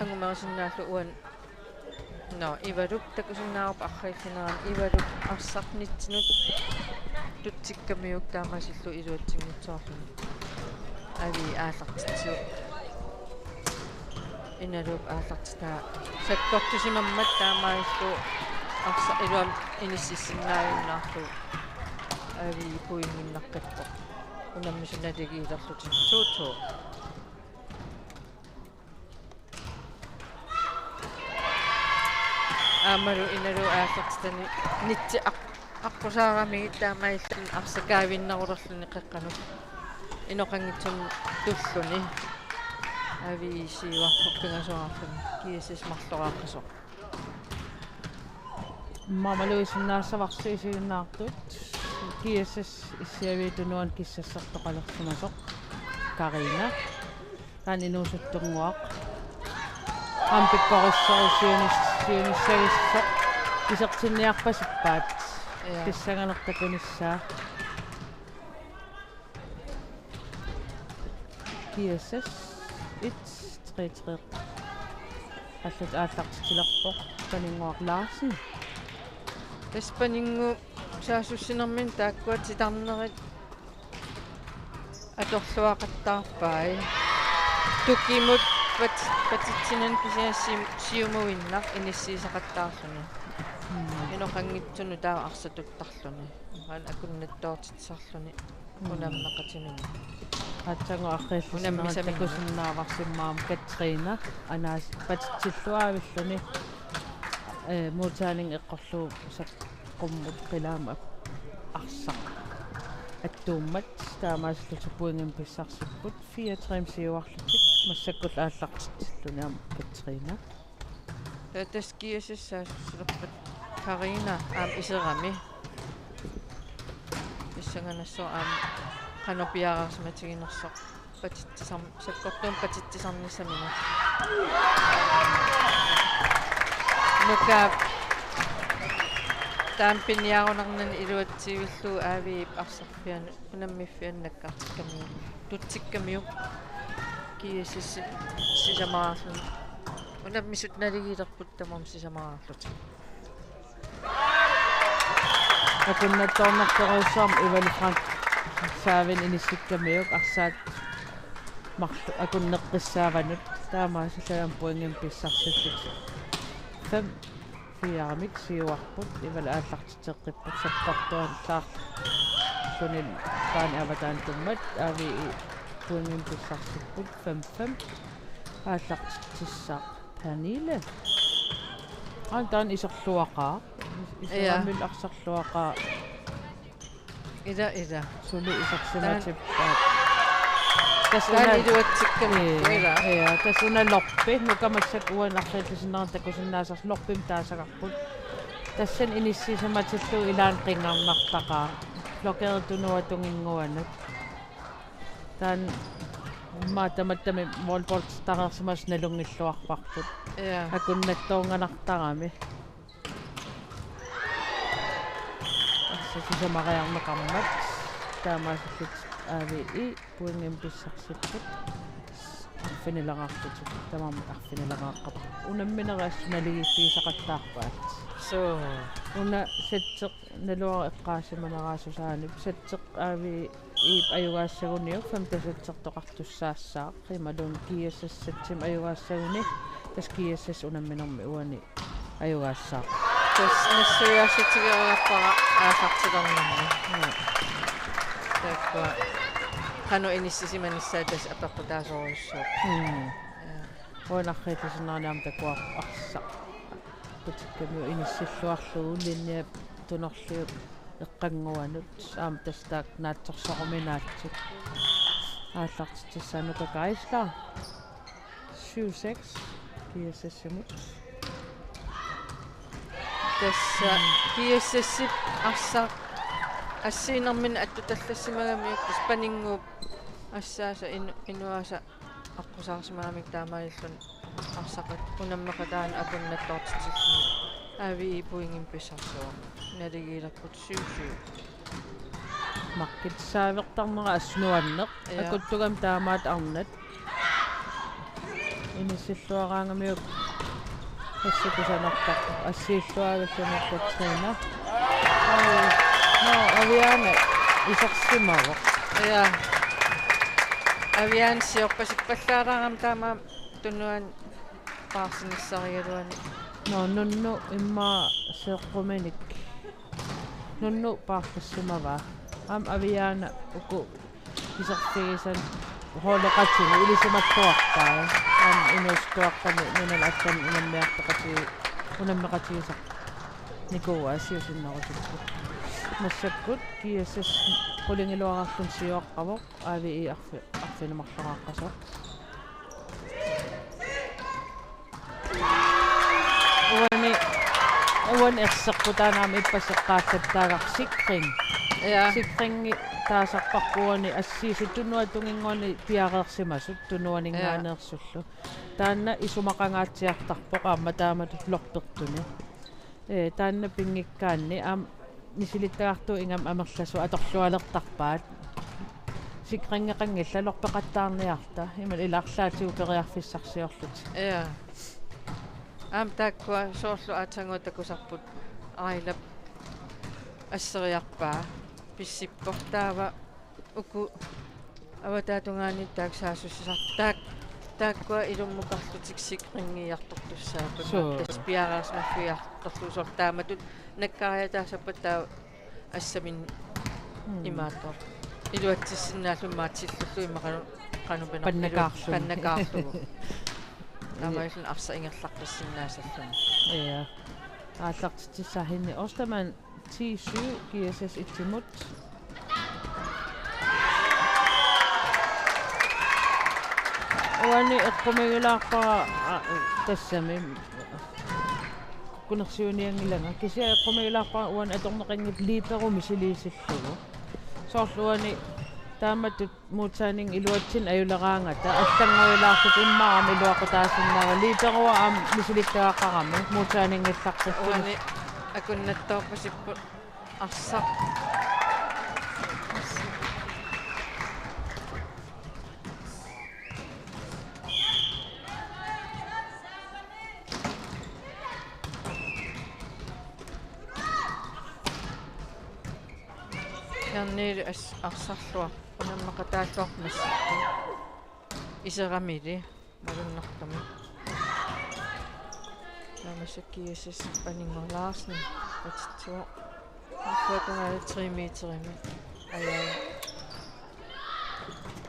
angumerisinnaalluni uani. Nå, Ivalup takusinnaavarput arriillinerani Ivalup arsaq nitsinut tutsikkamiuk taamaasillugu iluatsinngitsoorluni. A V I aallartitsivoq. Inaluup aallartitaa sakkortusimammat taamaalillugu arsaq iluamik inississinnaajunnarlugu A V I pointinnarpoq. Unammisut naligiilerlutik to to. Aammalu Inaluup aallartitani nitsi aq-, aqqusaaramigit taamaalilluni arsaq kaavinnerulerluni qeqqanut inoqanngitsunut tulluni. A V I siuarpoq pingasuarluni G S S marloriaqqasoq. Maamaluisinnaassavarsi isiginnaartut. G S S issiaviit tunuani kissassartoqalersimasoq Karina. Taanna inuusuttunnguaq. Aamma pikkorissoq siunis-, siunissagissoq. Isertinniarpasippaat. Ja. Pissanganaq takunissaa. G S S et tre tre. Allat aallartitsilerpoq Paninnguaq Larsen. Tassa Paninnguup saassussinermini taakkua titarnerit atorluaqattaarpai. Tukimut pat-, patitsinani pisiassi siumuinnaq inissiisaqattaarluni. Mm. Inoqanngitsunut taava arsaq tuttarluni. Aana akunnattoortitsisarluni. Mm. Unammeqatiminni. Aatsaannguaq arriillissinerani unammisaminnga takusinnaavarsi aamma Katrine. Anaas patitsilluaavilluni. Ee, modtagning eqqorlugu saq- qummut qilaamut arsaq attuummat taamaasillutik pointimik pissarsipput fire tre siuarlutik massakkullu aallartitsilluni aamma Katrine. Taava tassa G S S saassussilerpat Karina aamma iserami. Pissanganassaaq aamma qanoq piareersimatiginersoq. Patitsisarn-, sakkortuumik patitsisarnissaminut. Nuka taamaappiniarunarnani iluatsivillugu A V I-p arsarfianut unammiffianut nakkartikkamiuk. Tutsikkamiuk. G S S sisamaraarluni. Unammisut naligiilerput tamarmik sisamaraarlutik. Akunnertoornartorujussuarmik Ivali Frank Saavin inissikkamiuk arsaat marluk akunneqqissaavanut taamaasilluni pointimik pissarsillutik. Fem fire-mik siuarput Ivali aallartitseqqipput sakkortuallaarluni paani avataani tummat A V I pointimik pissarsipput fem fem aallartitsissaaq. Pernille. Aana taanna iserluaqaaq. Is-, ja. Iseramik arsarluaqaaq. Ila, ila. Suli isersimatippaat. Taanna, tassa taanna una iluatsikkamikku, ee, ila. Ja, tassa una lorpi. Nuka massakkut uani arriillissinerani takusinnaasarsi lorpimik taasagarput. Tassani inissisimatillugu ilaanni qinngarnartaqaaq. Blokeret tunuatunginnguanut. Taanna immaqa tamattami volleyballitareersimasut nalunngilluarparput. Ja. Akunnattoornganartarami. Tassa Sisamariarneqarmat taamaasillutik A V I pointimik pissarsipput. Arfinileqarlutik, tamarmik arfinileqaqqapput. Unamminerit assut naligiiffigisaqattaarpaat. Suu. Una setteq naluara eqqaasimanera Susanne. Setteq A V I-p ajugaassaguniuk femte settertoqartussaassaaq. Imaluunniit G S S settimik ajugaassaguni, tassa G S S unamminermi uani ajugaassaaq. Tassa nassuiaassutigereerpara aallartilernermi. Joo. Taakkua qanoq inissisimanissaat tassa apeqqutaasorujussuuvoq. Mm. Joo. Uanga arriillisinnaaniarmat takuar arsaq. Butikkamiut inissilluarlugu linjap tunorliup eqqannguanut. Aamma tassa taakku naatsorsoruminaatsut. Aallartitsissaanut Kakaisla. Syv seks G S S-imut. Tassa G S S-ip arsaq assiinerminni attutallassimagamiuk, tassa paninnguup assaasa inu-, inuasa aqqusaarsimagamik taamaalilluni arsaq unammeqataani akunnattoortitsilluni. A V I pointimik pissarsivoq. Naligiilerput syv syv. Markit saavertarnera assut nuanneq. Ja. Akuttugami taamaattoq arnat. Inissilluaraangamiuk assut kusanartarpoq. Assiilluaavilluni Katrina. Ai. Nå, Aviana isersimavoq. Ja. Aviana siorpasippallaalaarami taamaammat tunuani paarsinissarigaluani. Nå, Nunnu immaqa seeqquminik. Nunnu paarlassimavaa. Aamma Aviana uku iserfigisat holdeqatigut ilisimalluarpai. Aamma inuusuttuartami nunanut allanut unammeqatigisassat, unammeqatigisarnikuuaat siusinnerusukkut. Massakkut G S S qulingiluararluni siuaqqavoq, A V I arfi-, arfineq-marlunngaaqqasoq. Uani, uani erseqqutaannaami ippassaq eqqaallattaagaq sikring. Ja. Sikringi taasarparput uani assiisut tunuata tunginnguani piareersimasut tunuaninngaanneersullu. Ja. Taanna isumaqangaatsiartarpoq aamma taamatut loppertuni. Ee, taanna pinngikkaanni aamma misilittagartuup ingammik amerlasuut atorlualertarpaat. Sikringeqanngillat loppeqattaarniarta. Imaluunniit ilaarlaatigut periarfissarsiorlutik. Ja. Aamma taakkua soorlu aatsaannguaq takusarput Ailap asseriarpaa pissippoq taava uku avataatungaani taakku saassussisarput. Taak-, taakkua ilummukarlutik sikringiartortussaapput. Suu. Tassa piareersimaffigiartorlugu soorlu taamatut nakkariataassappat taava assaminnik. Mm. Imaattoq. Iluatsissinnaalluni maatsillugu immaqa qanoq, qanoq pineq-, pannakaarluni. Ilu-, pannakaarlugu. Taamaalilluni arsaq ingerlaqqissinnaasarluni. Ja. Aallartitsissaaq Henni Ostermann ti syv G S S et-imut. Uani eqqumiigilaarpara, a, tassami. Kukkunersiunianngilanga. Kisianni eqqumiigilaarpara uani atorneqanngilaq liberomik misiliisillugu. Soorlu uani taamatut modstandingi iluatsinneq ajuleraangata allannguilaarluta immaqa aamma iluaqutaasinnaavaa. Liberoa aamma misilittagaqarami modstandingillaqqilluni. Uani akunnattoorpasipput arsaq. Janniili as-, arsarluarpoq, unammeqataalluarpoq massakkut. Iseramili malunnartumik. Taava massakkut G S S Paninnguaq Larsen patitsivoq. Illuatungaani tre meterimik. Ajaa.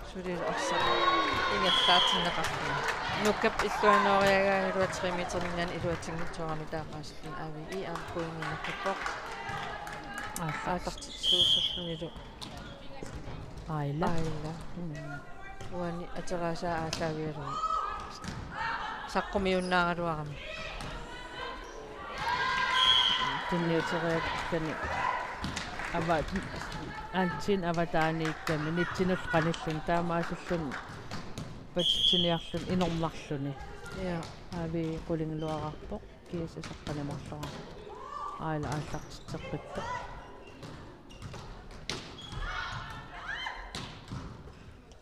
Suli arsaq ingerlaartinneqarpoq. Nukkap illuanooriagaangaluaq tre meteriminngaanniit iluatsinngitsoorami taamaasilluni A V I aamma pointinik naqqippoq. Aallartitsuuserlunilu. Aila. Aila. Mm. Uani ateraasaa aallaavigalugu. Saqqumiunnaaraluarami. Tunniuteriakkani ava-, antin avataaniikkami nitsinullu qanilluni taamaasilluni patitsiniarluni inornarluni. Ja. A V I qulingiluararpoq, G S S aqqaneq-marlunngaaraa. Aila aallartitseqqippoq.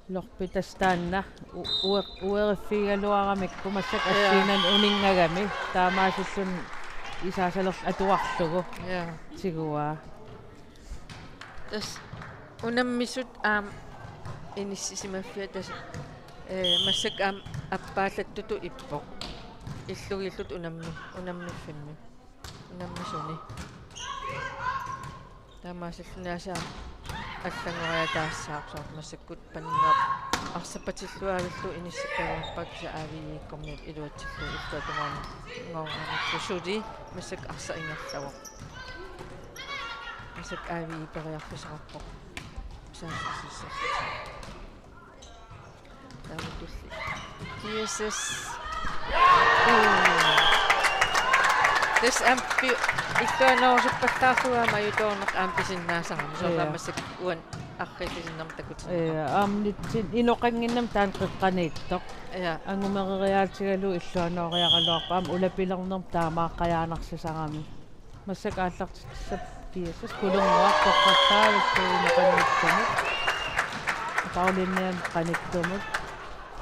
Lorpi tassa taanna u-, uer-, ueriffigigaluaramikku massakkut Ja. assiinani uninngagami taamaasilluni isaasalerlu atuarlugu Ja. tiguaa. Tassa unammisut aamma inissisimaffiat tassa, ee, massakkut aamma appaallattutut ippoq. Illugillutik unammi-, unammiffimmi. Unammisuni. Taamaasilluni aasiit allanngoriataassaaq soorlu massakkut Paninnguaq arsaq patillugu aavillugu inissikkaluarpaa kisianni A V I-kkormiut iluatsillugu illuatungaanngooranikku suli massakkut arsaq ingerlavoq. Massakkut A V I periarfissaqarpoq. Saassussissaarlutik. Taava tulli. G S S. Tassa aamma illuanoorusuppassaarlugu aamma ajutoorneq aamma pisinnaasarami. Soorlu Ja. aamma massakkut uani arriitsusinermi takutinneqarpoq. Ja, aamma nitsin inoqannginnami taanna qeqqaniittoq. Ja. Angumereriaatigalugu illuanooriaraluarpoq aamma ulapilernermi taamaaqqajaanarsisarami. Massakkut aallartittussaq G S S Kulunnguaq toqqartaarlugu inoqanngitsumut. Paulinniam qanittumut.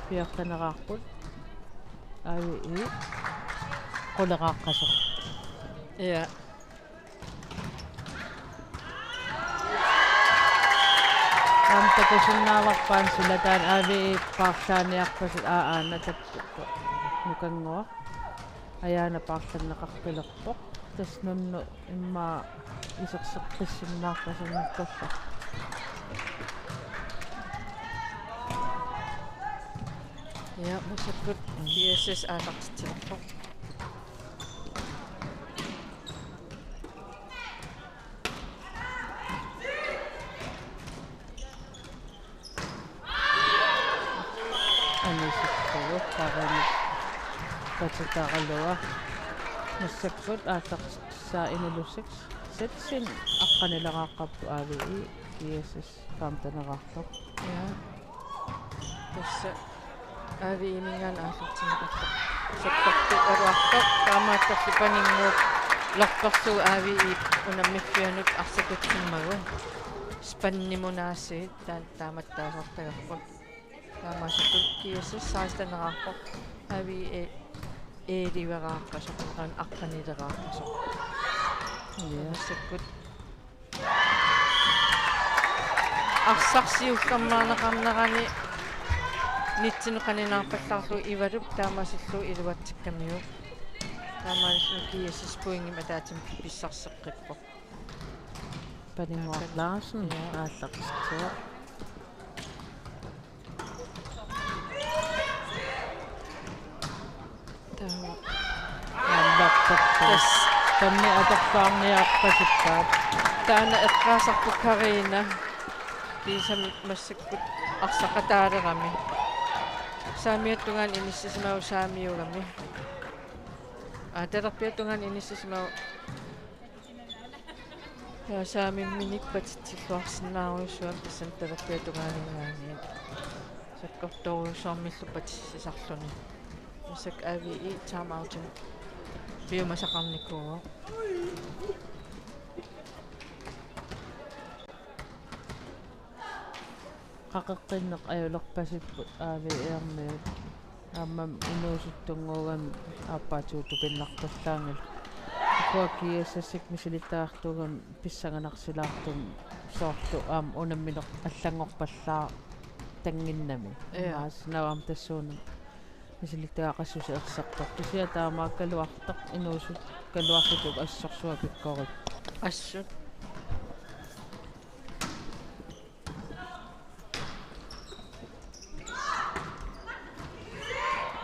Piortaneraarput. A V I. Quleraaqqasoq. Ja. Aamma takusinnaavarput aamma sila taanna A V I paarlaaniarpasut aa aana takkukku. Nukannguaq. Ajaana paarlanneqarpilerpoq. Tassa nunnu immaqa iserseqqissinnaarpasinngikkullu. Ja, massakkut G S S aallartitsilerpoq. Anisippugut, tarini patitaraluaq. Massakkut aallartissaa inulusiks. Setsin aqqanileraarput A V I, G S S femteneraartoq. Ja. Tassa A V I-minngaanniit aallartinneqartoq. Sakkortup aluartoq, taamaattorli Paninnguup lorperlugu A V I unammiffianut arsakutsimmagu. Spannimunaasiit taan-, taamattaasartagarput. Taamaasilluni G S S seksteneraarpoq. A V I e-, eliveraarpasoq, qan-, aqqanileraarpasoq. Ja. Massakkut arsaq siullermeerneqarnerani nitsinut qaninaarpallaarlugu Ivalup taamaasillugu iluatsikkamiuk. Taamaalilluni G S S pointimik ataatsimik pissarseqqippoq. Paninnguaq Larsen Ja. aallartitsivoq. Taava. Aallartarpoq. Tassa. Taanna atorluarniarpasippaat. Taanna eqqaasarpoq Karina. Kiisami massakkut arsaqataalerami. Saamiata tungaanut inissisimavoq saamiugami. Aa, talerpiata tungaanut inissisimavoq. Ja, saamimminik patitsilluarsinnaarujussuugami tassani talerpiata tungaaninngaanniit. Sakkortoorujussuarmillu patissisarluni. Massakkut A V I timeout-imik piumasaqarnikuuvoq. Qaqeqqinneq ajulerpasipput A V R-miut. Aammami inuusuttunnguugami aappaatigut tupinnarpallaanngilaq. Ukua G S S-ikkut misilittagaqartuugami pissanganarsilaartumik soorlu aamma unammineq allanngorpallaartannginnami. Ja. Maas naam tassuuna misilittagaqassuseq ersertoq. Kisianni taamaakkaluartoq inuusukkaluartutut assorsuaq pikkorippoq. Assut.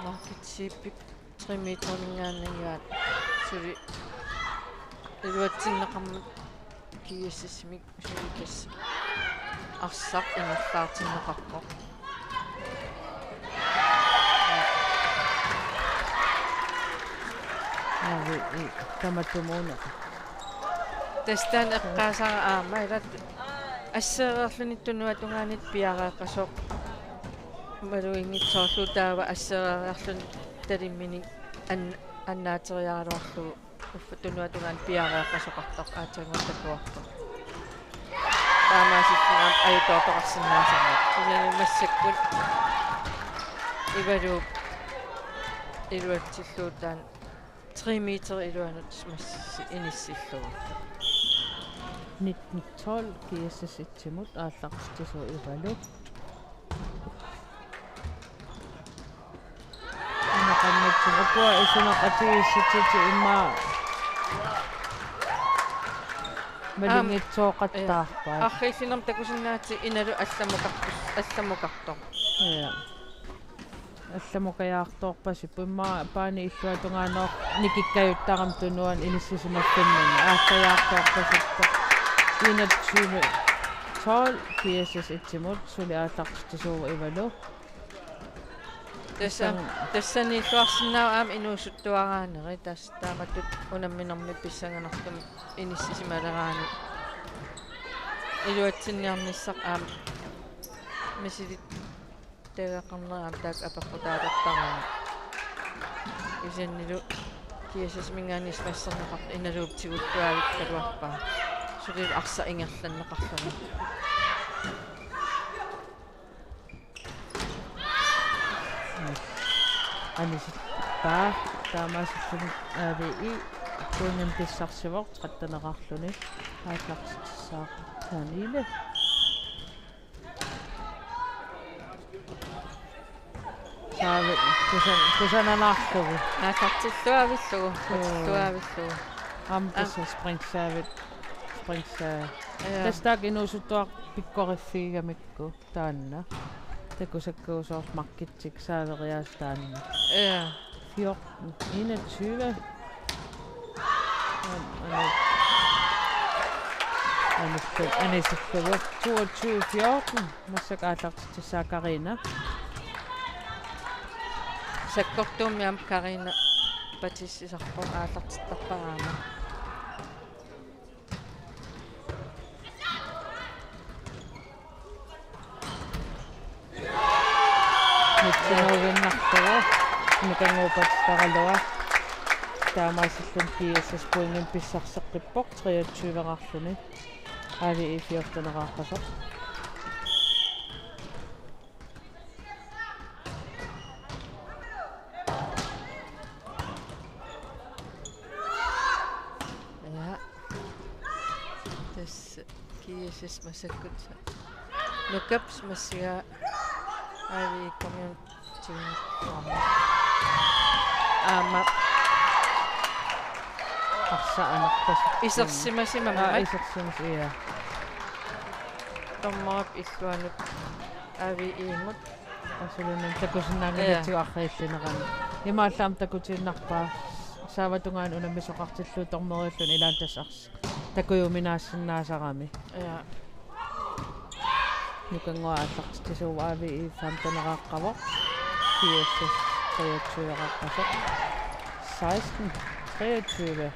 Margit Zeebik tre meterinngaanniit suli iluatsinneqarmat G S S-imik suli tassa arsaq ingerlaartinneqarpoq. Aa, vi, i, tamatumuuna. Tassa taanna eqqaasara aamma ila assereerluni tunuata tungaanut piareeqqasoq. Maluginngitsoorlugu taava assereeriarluni talimminik an-, annaateriaraluarlugu uffa tunuata tungaanut piareeqqasoqartoq aatsaannguaq takuartoq. taamaasilluni aamma ajutoortoqarsinnaasarmat. Kisianni massakkut Ivaluup iluatsillugu taanna tre meter iluanut massi inissillugu. Nitten tolv, G S S et-imut aallartitsisuuvoq Ivalu. Anaqanngitsumik ukua isuneq atuissutit immaqa malinngitsoortaarpaat. Arriillinermik takusinnaavat Inalu allamukartus-, allamukartoq. Ja. Allamukajaartoorpasippoq immaqa paani illuatungaanut nikikkajuttarami tunuani inissisimaffimminni aallajaartoorpasippoq. Enogtyve tolv G S S et-imut suli aallartitsisuuvoq Ivalu. Tassa, tassani illuarsinnaavoq aamma inuusuttuaraaneri, tassa taamatut unamminermi pissanganartumik inissisimaleraanni iluatsinniarnissaq aamma misilittagaqarnera aamma taakku apeqqutaalertarami. Kisiannili G S S-iminngaanniit masserneqartoq Inaluup tigulluavikkaluarpaa. Sulilu arsaq ingerlanneqarluni. Anisippaa taamaasilluni A V I pointimik pissarsivoq tretteneqarluni aallartitsissaaq Daniele. Saavi kusan-, kusanalaarlugu. Aallartilluavillugu, kutilluavillugu. Aamma tassa springsaavit, springsaa-. Ja. Tassa taakku inuusuttuaq pikkoriffigigamikku. Taanna. Takusakkagut soorlu markitsik saaveriaaseq taanna. Ja. Fjorten, enogtyve. An-, ani-, anillu-, anisillugu. Toogtyve fjorten. Massakkut aallartitsissaaq Karina. Sakkortuummi aamma Karina patissisarpoq aallartittarpaa aamma. Nutsunuuginnarlugu. Nukannguup patistaraluaq. Taamaasilluni G S S pointimik pissarseqqippoq treogtyveqarluni. A V I fjorteneqarpasoq. Ja. Tassa G S S massakkut. Nukap massakkut A V I-ikkut tigummiarput. Aamma. Arsaq anartas. Isersimasimammat. Aa, isersimas-, ja. Dommerip illuanut A V I-mut. Asuluunniit takusinnaanngilaq. Ja. Tigoqqaarluinnarami. Imaallaat aamma takutiinnarpaa. Saavatungaanut unammisoqartillugu dommerilluni ilaanni tassa arsaq takujuminaassinnaasarami. Ja. Nukannguaq aallartitsisuuvoq A V I femteneqaqqavoq. G S S treogtyveqarpasoq. Seksten treogtyve.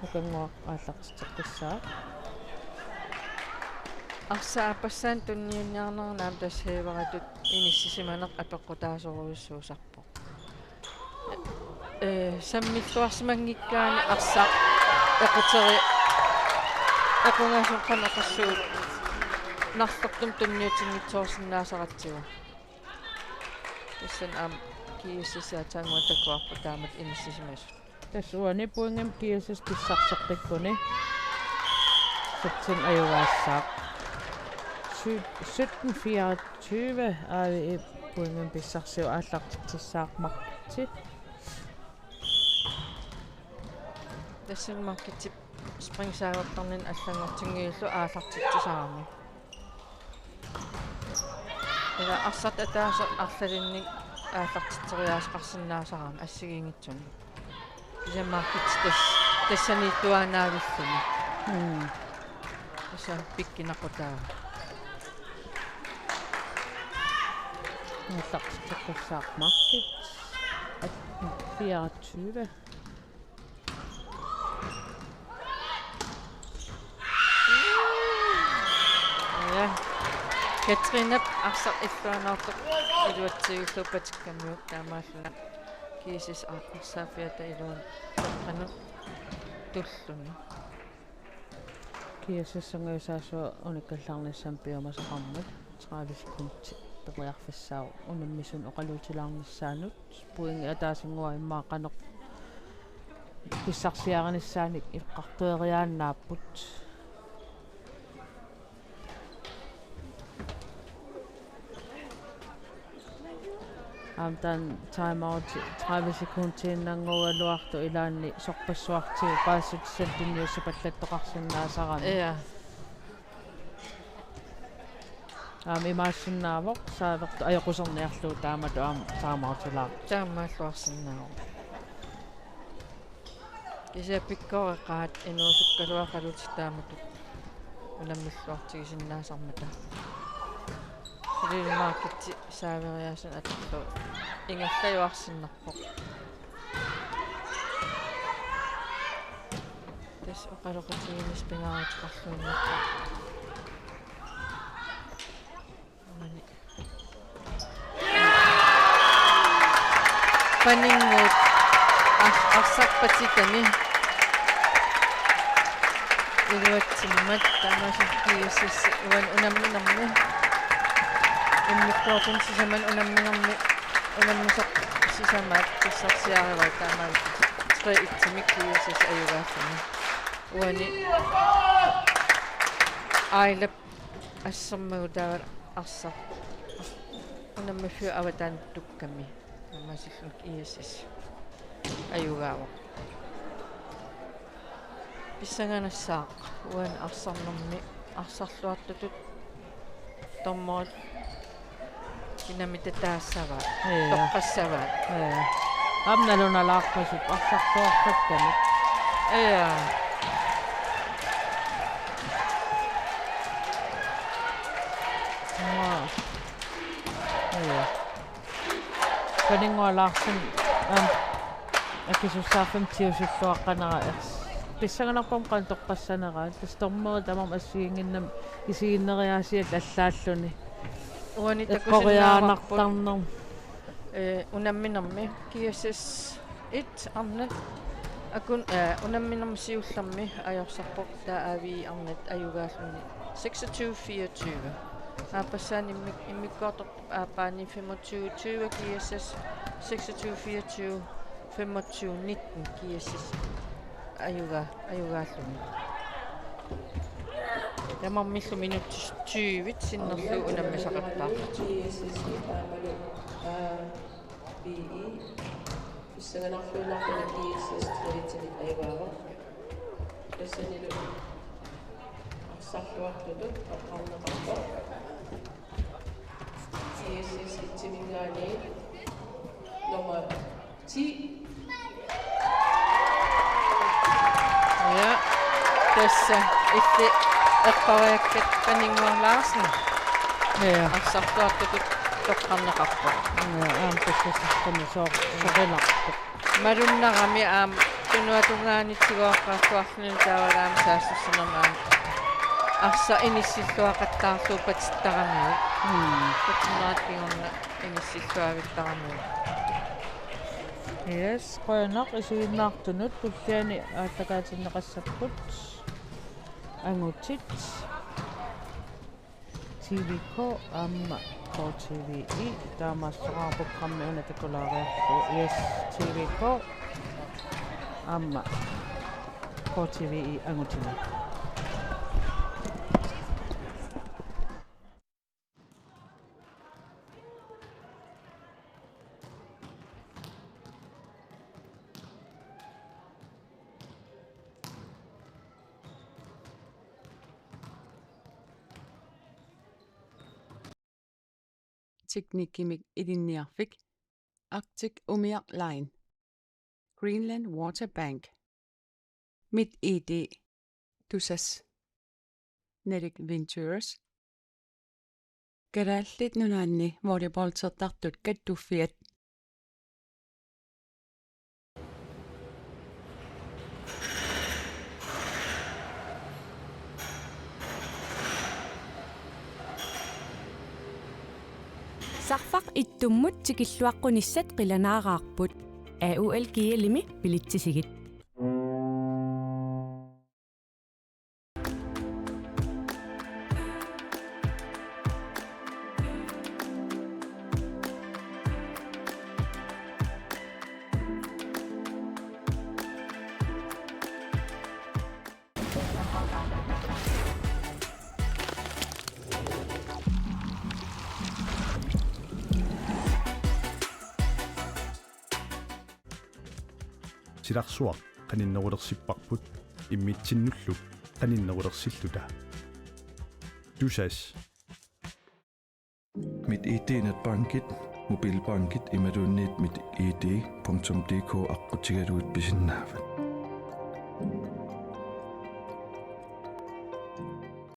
Nukannguaq aallartitseqqissaaq. Arsaq aappassaani tunniunniarnerani aamma tassa serveritut inissisimaneq apeqqutaasorujussuusarpoq. Ee, sammilluarsimanngikkaanni arsaq equteri-, equngasoqqaneqassuut narlortumik tunniutinngitsoorsinnaasaratsigu. Tassani aamma G S S aatsaannguaq takuarput taamatut inissisimasut. Tassa uani pointimik G S S pissarseqqikkuni. Satsing ajugaassaaq. Sy-, sytten fireogtyve A V I pointimik pissarsivoq aallartitsissaaq Markitsi. Tassani Markitsip springsaavertarnini allanngortinngillugu aallartitsisarami. Ila arsartut ataaseq arlalinnik aallartitseriaaseqarsinnaasarami assigiinngitsunik. Kisianni Markitsi tas-, tassaniittuaannaavilluni. Mm. Tassani pikkinaqutaavoq. Aallartitseqqissaaq Markitsi. At-, fireogtyve. Ja. Katrinap arsaq illuanaartoq iluatsiullugu patikkammiuk taamaalluna. G S S arsaq fiata iluan taqqanut tulluni. G G S S-ip sungiusaasua unikkallarnissamut piumasaqarmat tredive sekundit periarfissaavoq unammisumik oqaluutilaarnissaanut. Pointi ataasinnguaq immaqa qanoq pissarsiarinissaanik eqqartueriaannaapput. Aamma taanna timeout tredive sekundiinnannguugaluartoq ilaanni sorpassuartigut paasissutissat tunniussipallattoqarsinnaasarami. Ja. Aamma imaassinnaavoq saavertoq ajoquserniarlugu taamatut aamma timeoutilaartoq. Taamaalluarsinnaavoq. Kisianni pikkoreqaat inuusukkaluaqalutik taamatut unammilluartigisinnaasarmata. Suli markitsi saaveriaaseq atorlugu ingerlajuarsinnarpoq. Tassa oqaloqatigiinnissaq pingaaruteqarluinnarpoq. Uani. Paninnguut ar-, arsarpatikami iluatsimmat tamaasa G S S uani unamminermi. Immikkoortuni sisamani unamminermi unammisaq sisamaat pissarsiarivaat taamaalillutik tre et-imik G S S ajugaalluni. Uani Ailap assermagutaavara arsaq. Unammiffiup avataani tukkami. Taamaasilluni G S S ajugaavoq. Pissanganassaaq uani arsarnermi arsarluartutut dommerit kinamita taassavaat. Ja. Toqqassavaat. Ja. Aamma nalunalaarpasippoq arsartuarpakkamik. Ja. Aa. Ja. Paninnguaq Larsen, aamma akisussaaffimmik tiusulluaqqanera ers-. Pissanganarpoq qanoq toqqassaneraat. Tassa dommerit tamarmik assigiinnginnamik isiginneriaasiat allaalluni. Uani takusinnaavarput, eqqoriaannartarnermik. Eh, unamminermi G S S et arnat akun, eh, unamminermi siullermi ajorsarpoq taava A V arnat ajugaalluni seksogtyve fireogtyve. Aappassaani immik-, immikkoortortup aappaani femogtyve tyve G S S, seksogtyve fireogtyve, femogtyve nitten G S S ajuga-, ajugaalluni. Tamarmillu minutsit tyvit sinnerlugit unammisaqattaarlutik. G S S-ip aammalu A V-ip pissanganarluinnarmata G S S tre et-imik ajugaavoq. Tassanilu arsarluartutut toqqarneqarpoq. G S S et-iminngaanniit nummer ti. Ja, tassa illit eqqoriakkat Paninnguaq Larsen. Ja. Arsarluartutut toqqarneqarpoq. Ja, aamma tassasartami soor-, soqinarpoq. Malunnarami aamma tunuatungaani tigooqqaartuarluni taavalu aamma saassussinermi aamma arsaq inissilluaqattaarlugu patittaramiuk. Mm. Patinnerat kingorna inissilluavittaramiuk. Yes, qujanaq isiginnaartunut, tulliani aallakaatinneqassapput angutit. T V K aamma K T V I, taamaassoraara programmi una takulaariarlugu. Yes, T V K aamma K T V I angutini. Teknikkimik ilinniarfik, Arctic Umiaq Line, Greenland Water Bank, MitID, Tusass, Nordic Ventures, Kalaallit Nunaanni volleyballtertartut kattuffiat. Sarfaq ittummut tikilluaqqunissat qilanaaraarput. A U L G L-imi bilitsisigit. silarsuaq qaninnerulersipparput immitsinnullu qaninnerulersilluta. Tusass. MitID netbankit, mobilbankit imaluunniit mitid punktum dk aqqutigalugit pisinnaavat.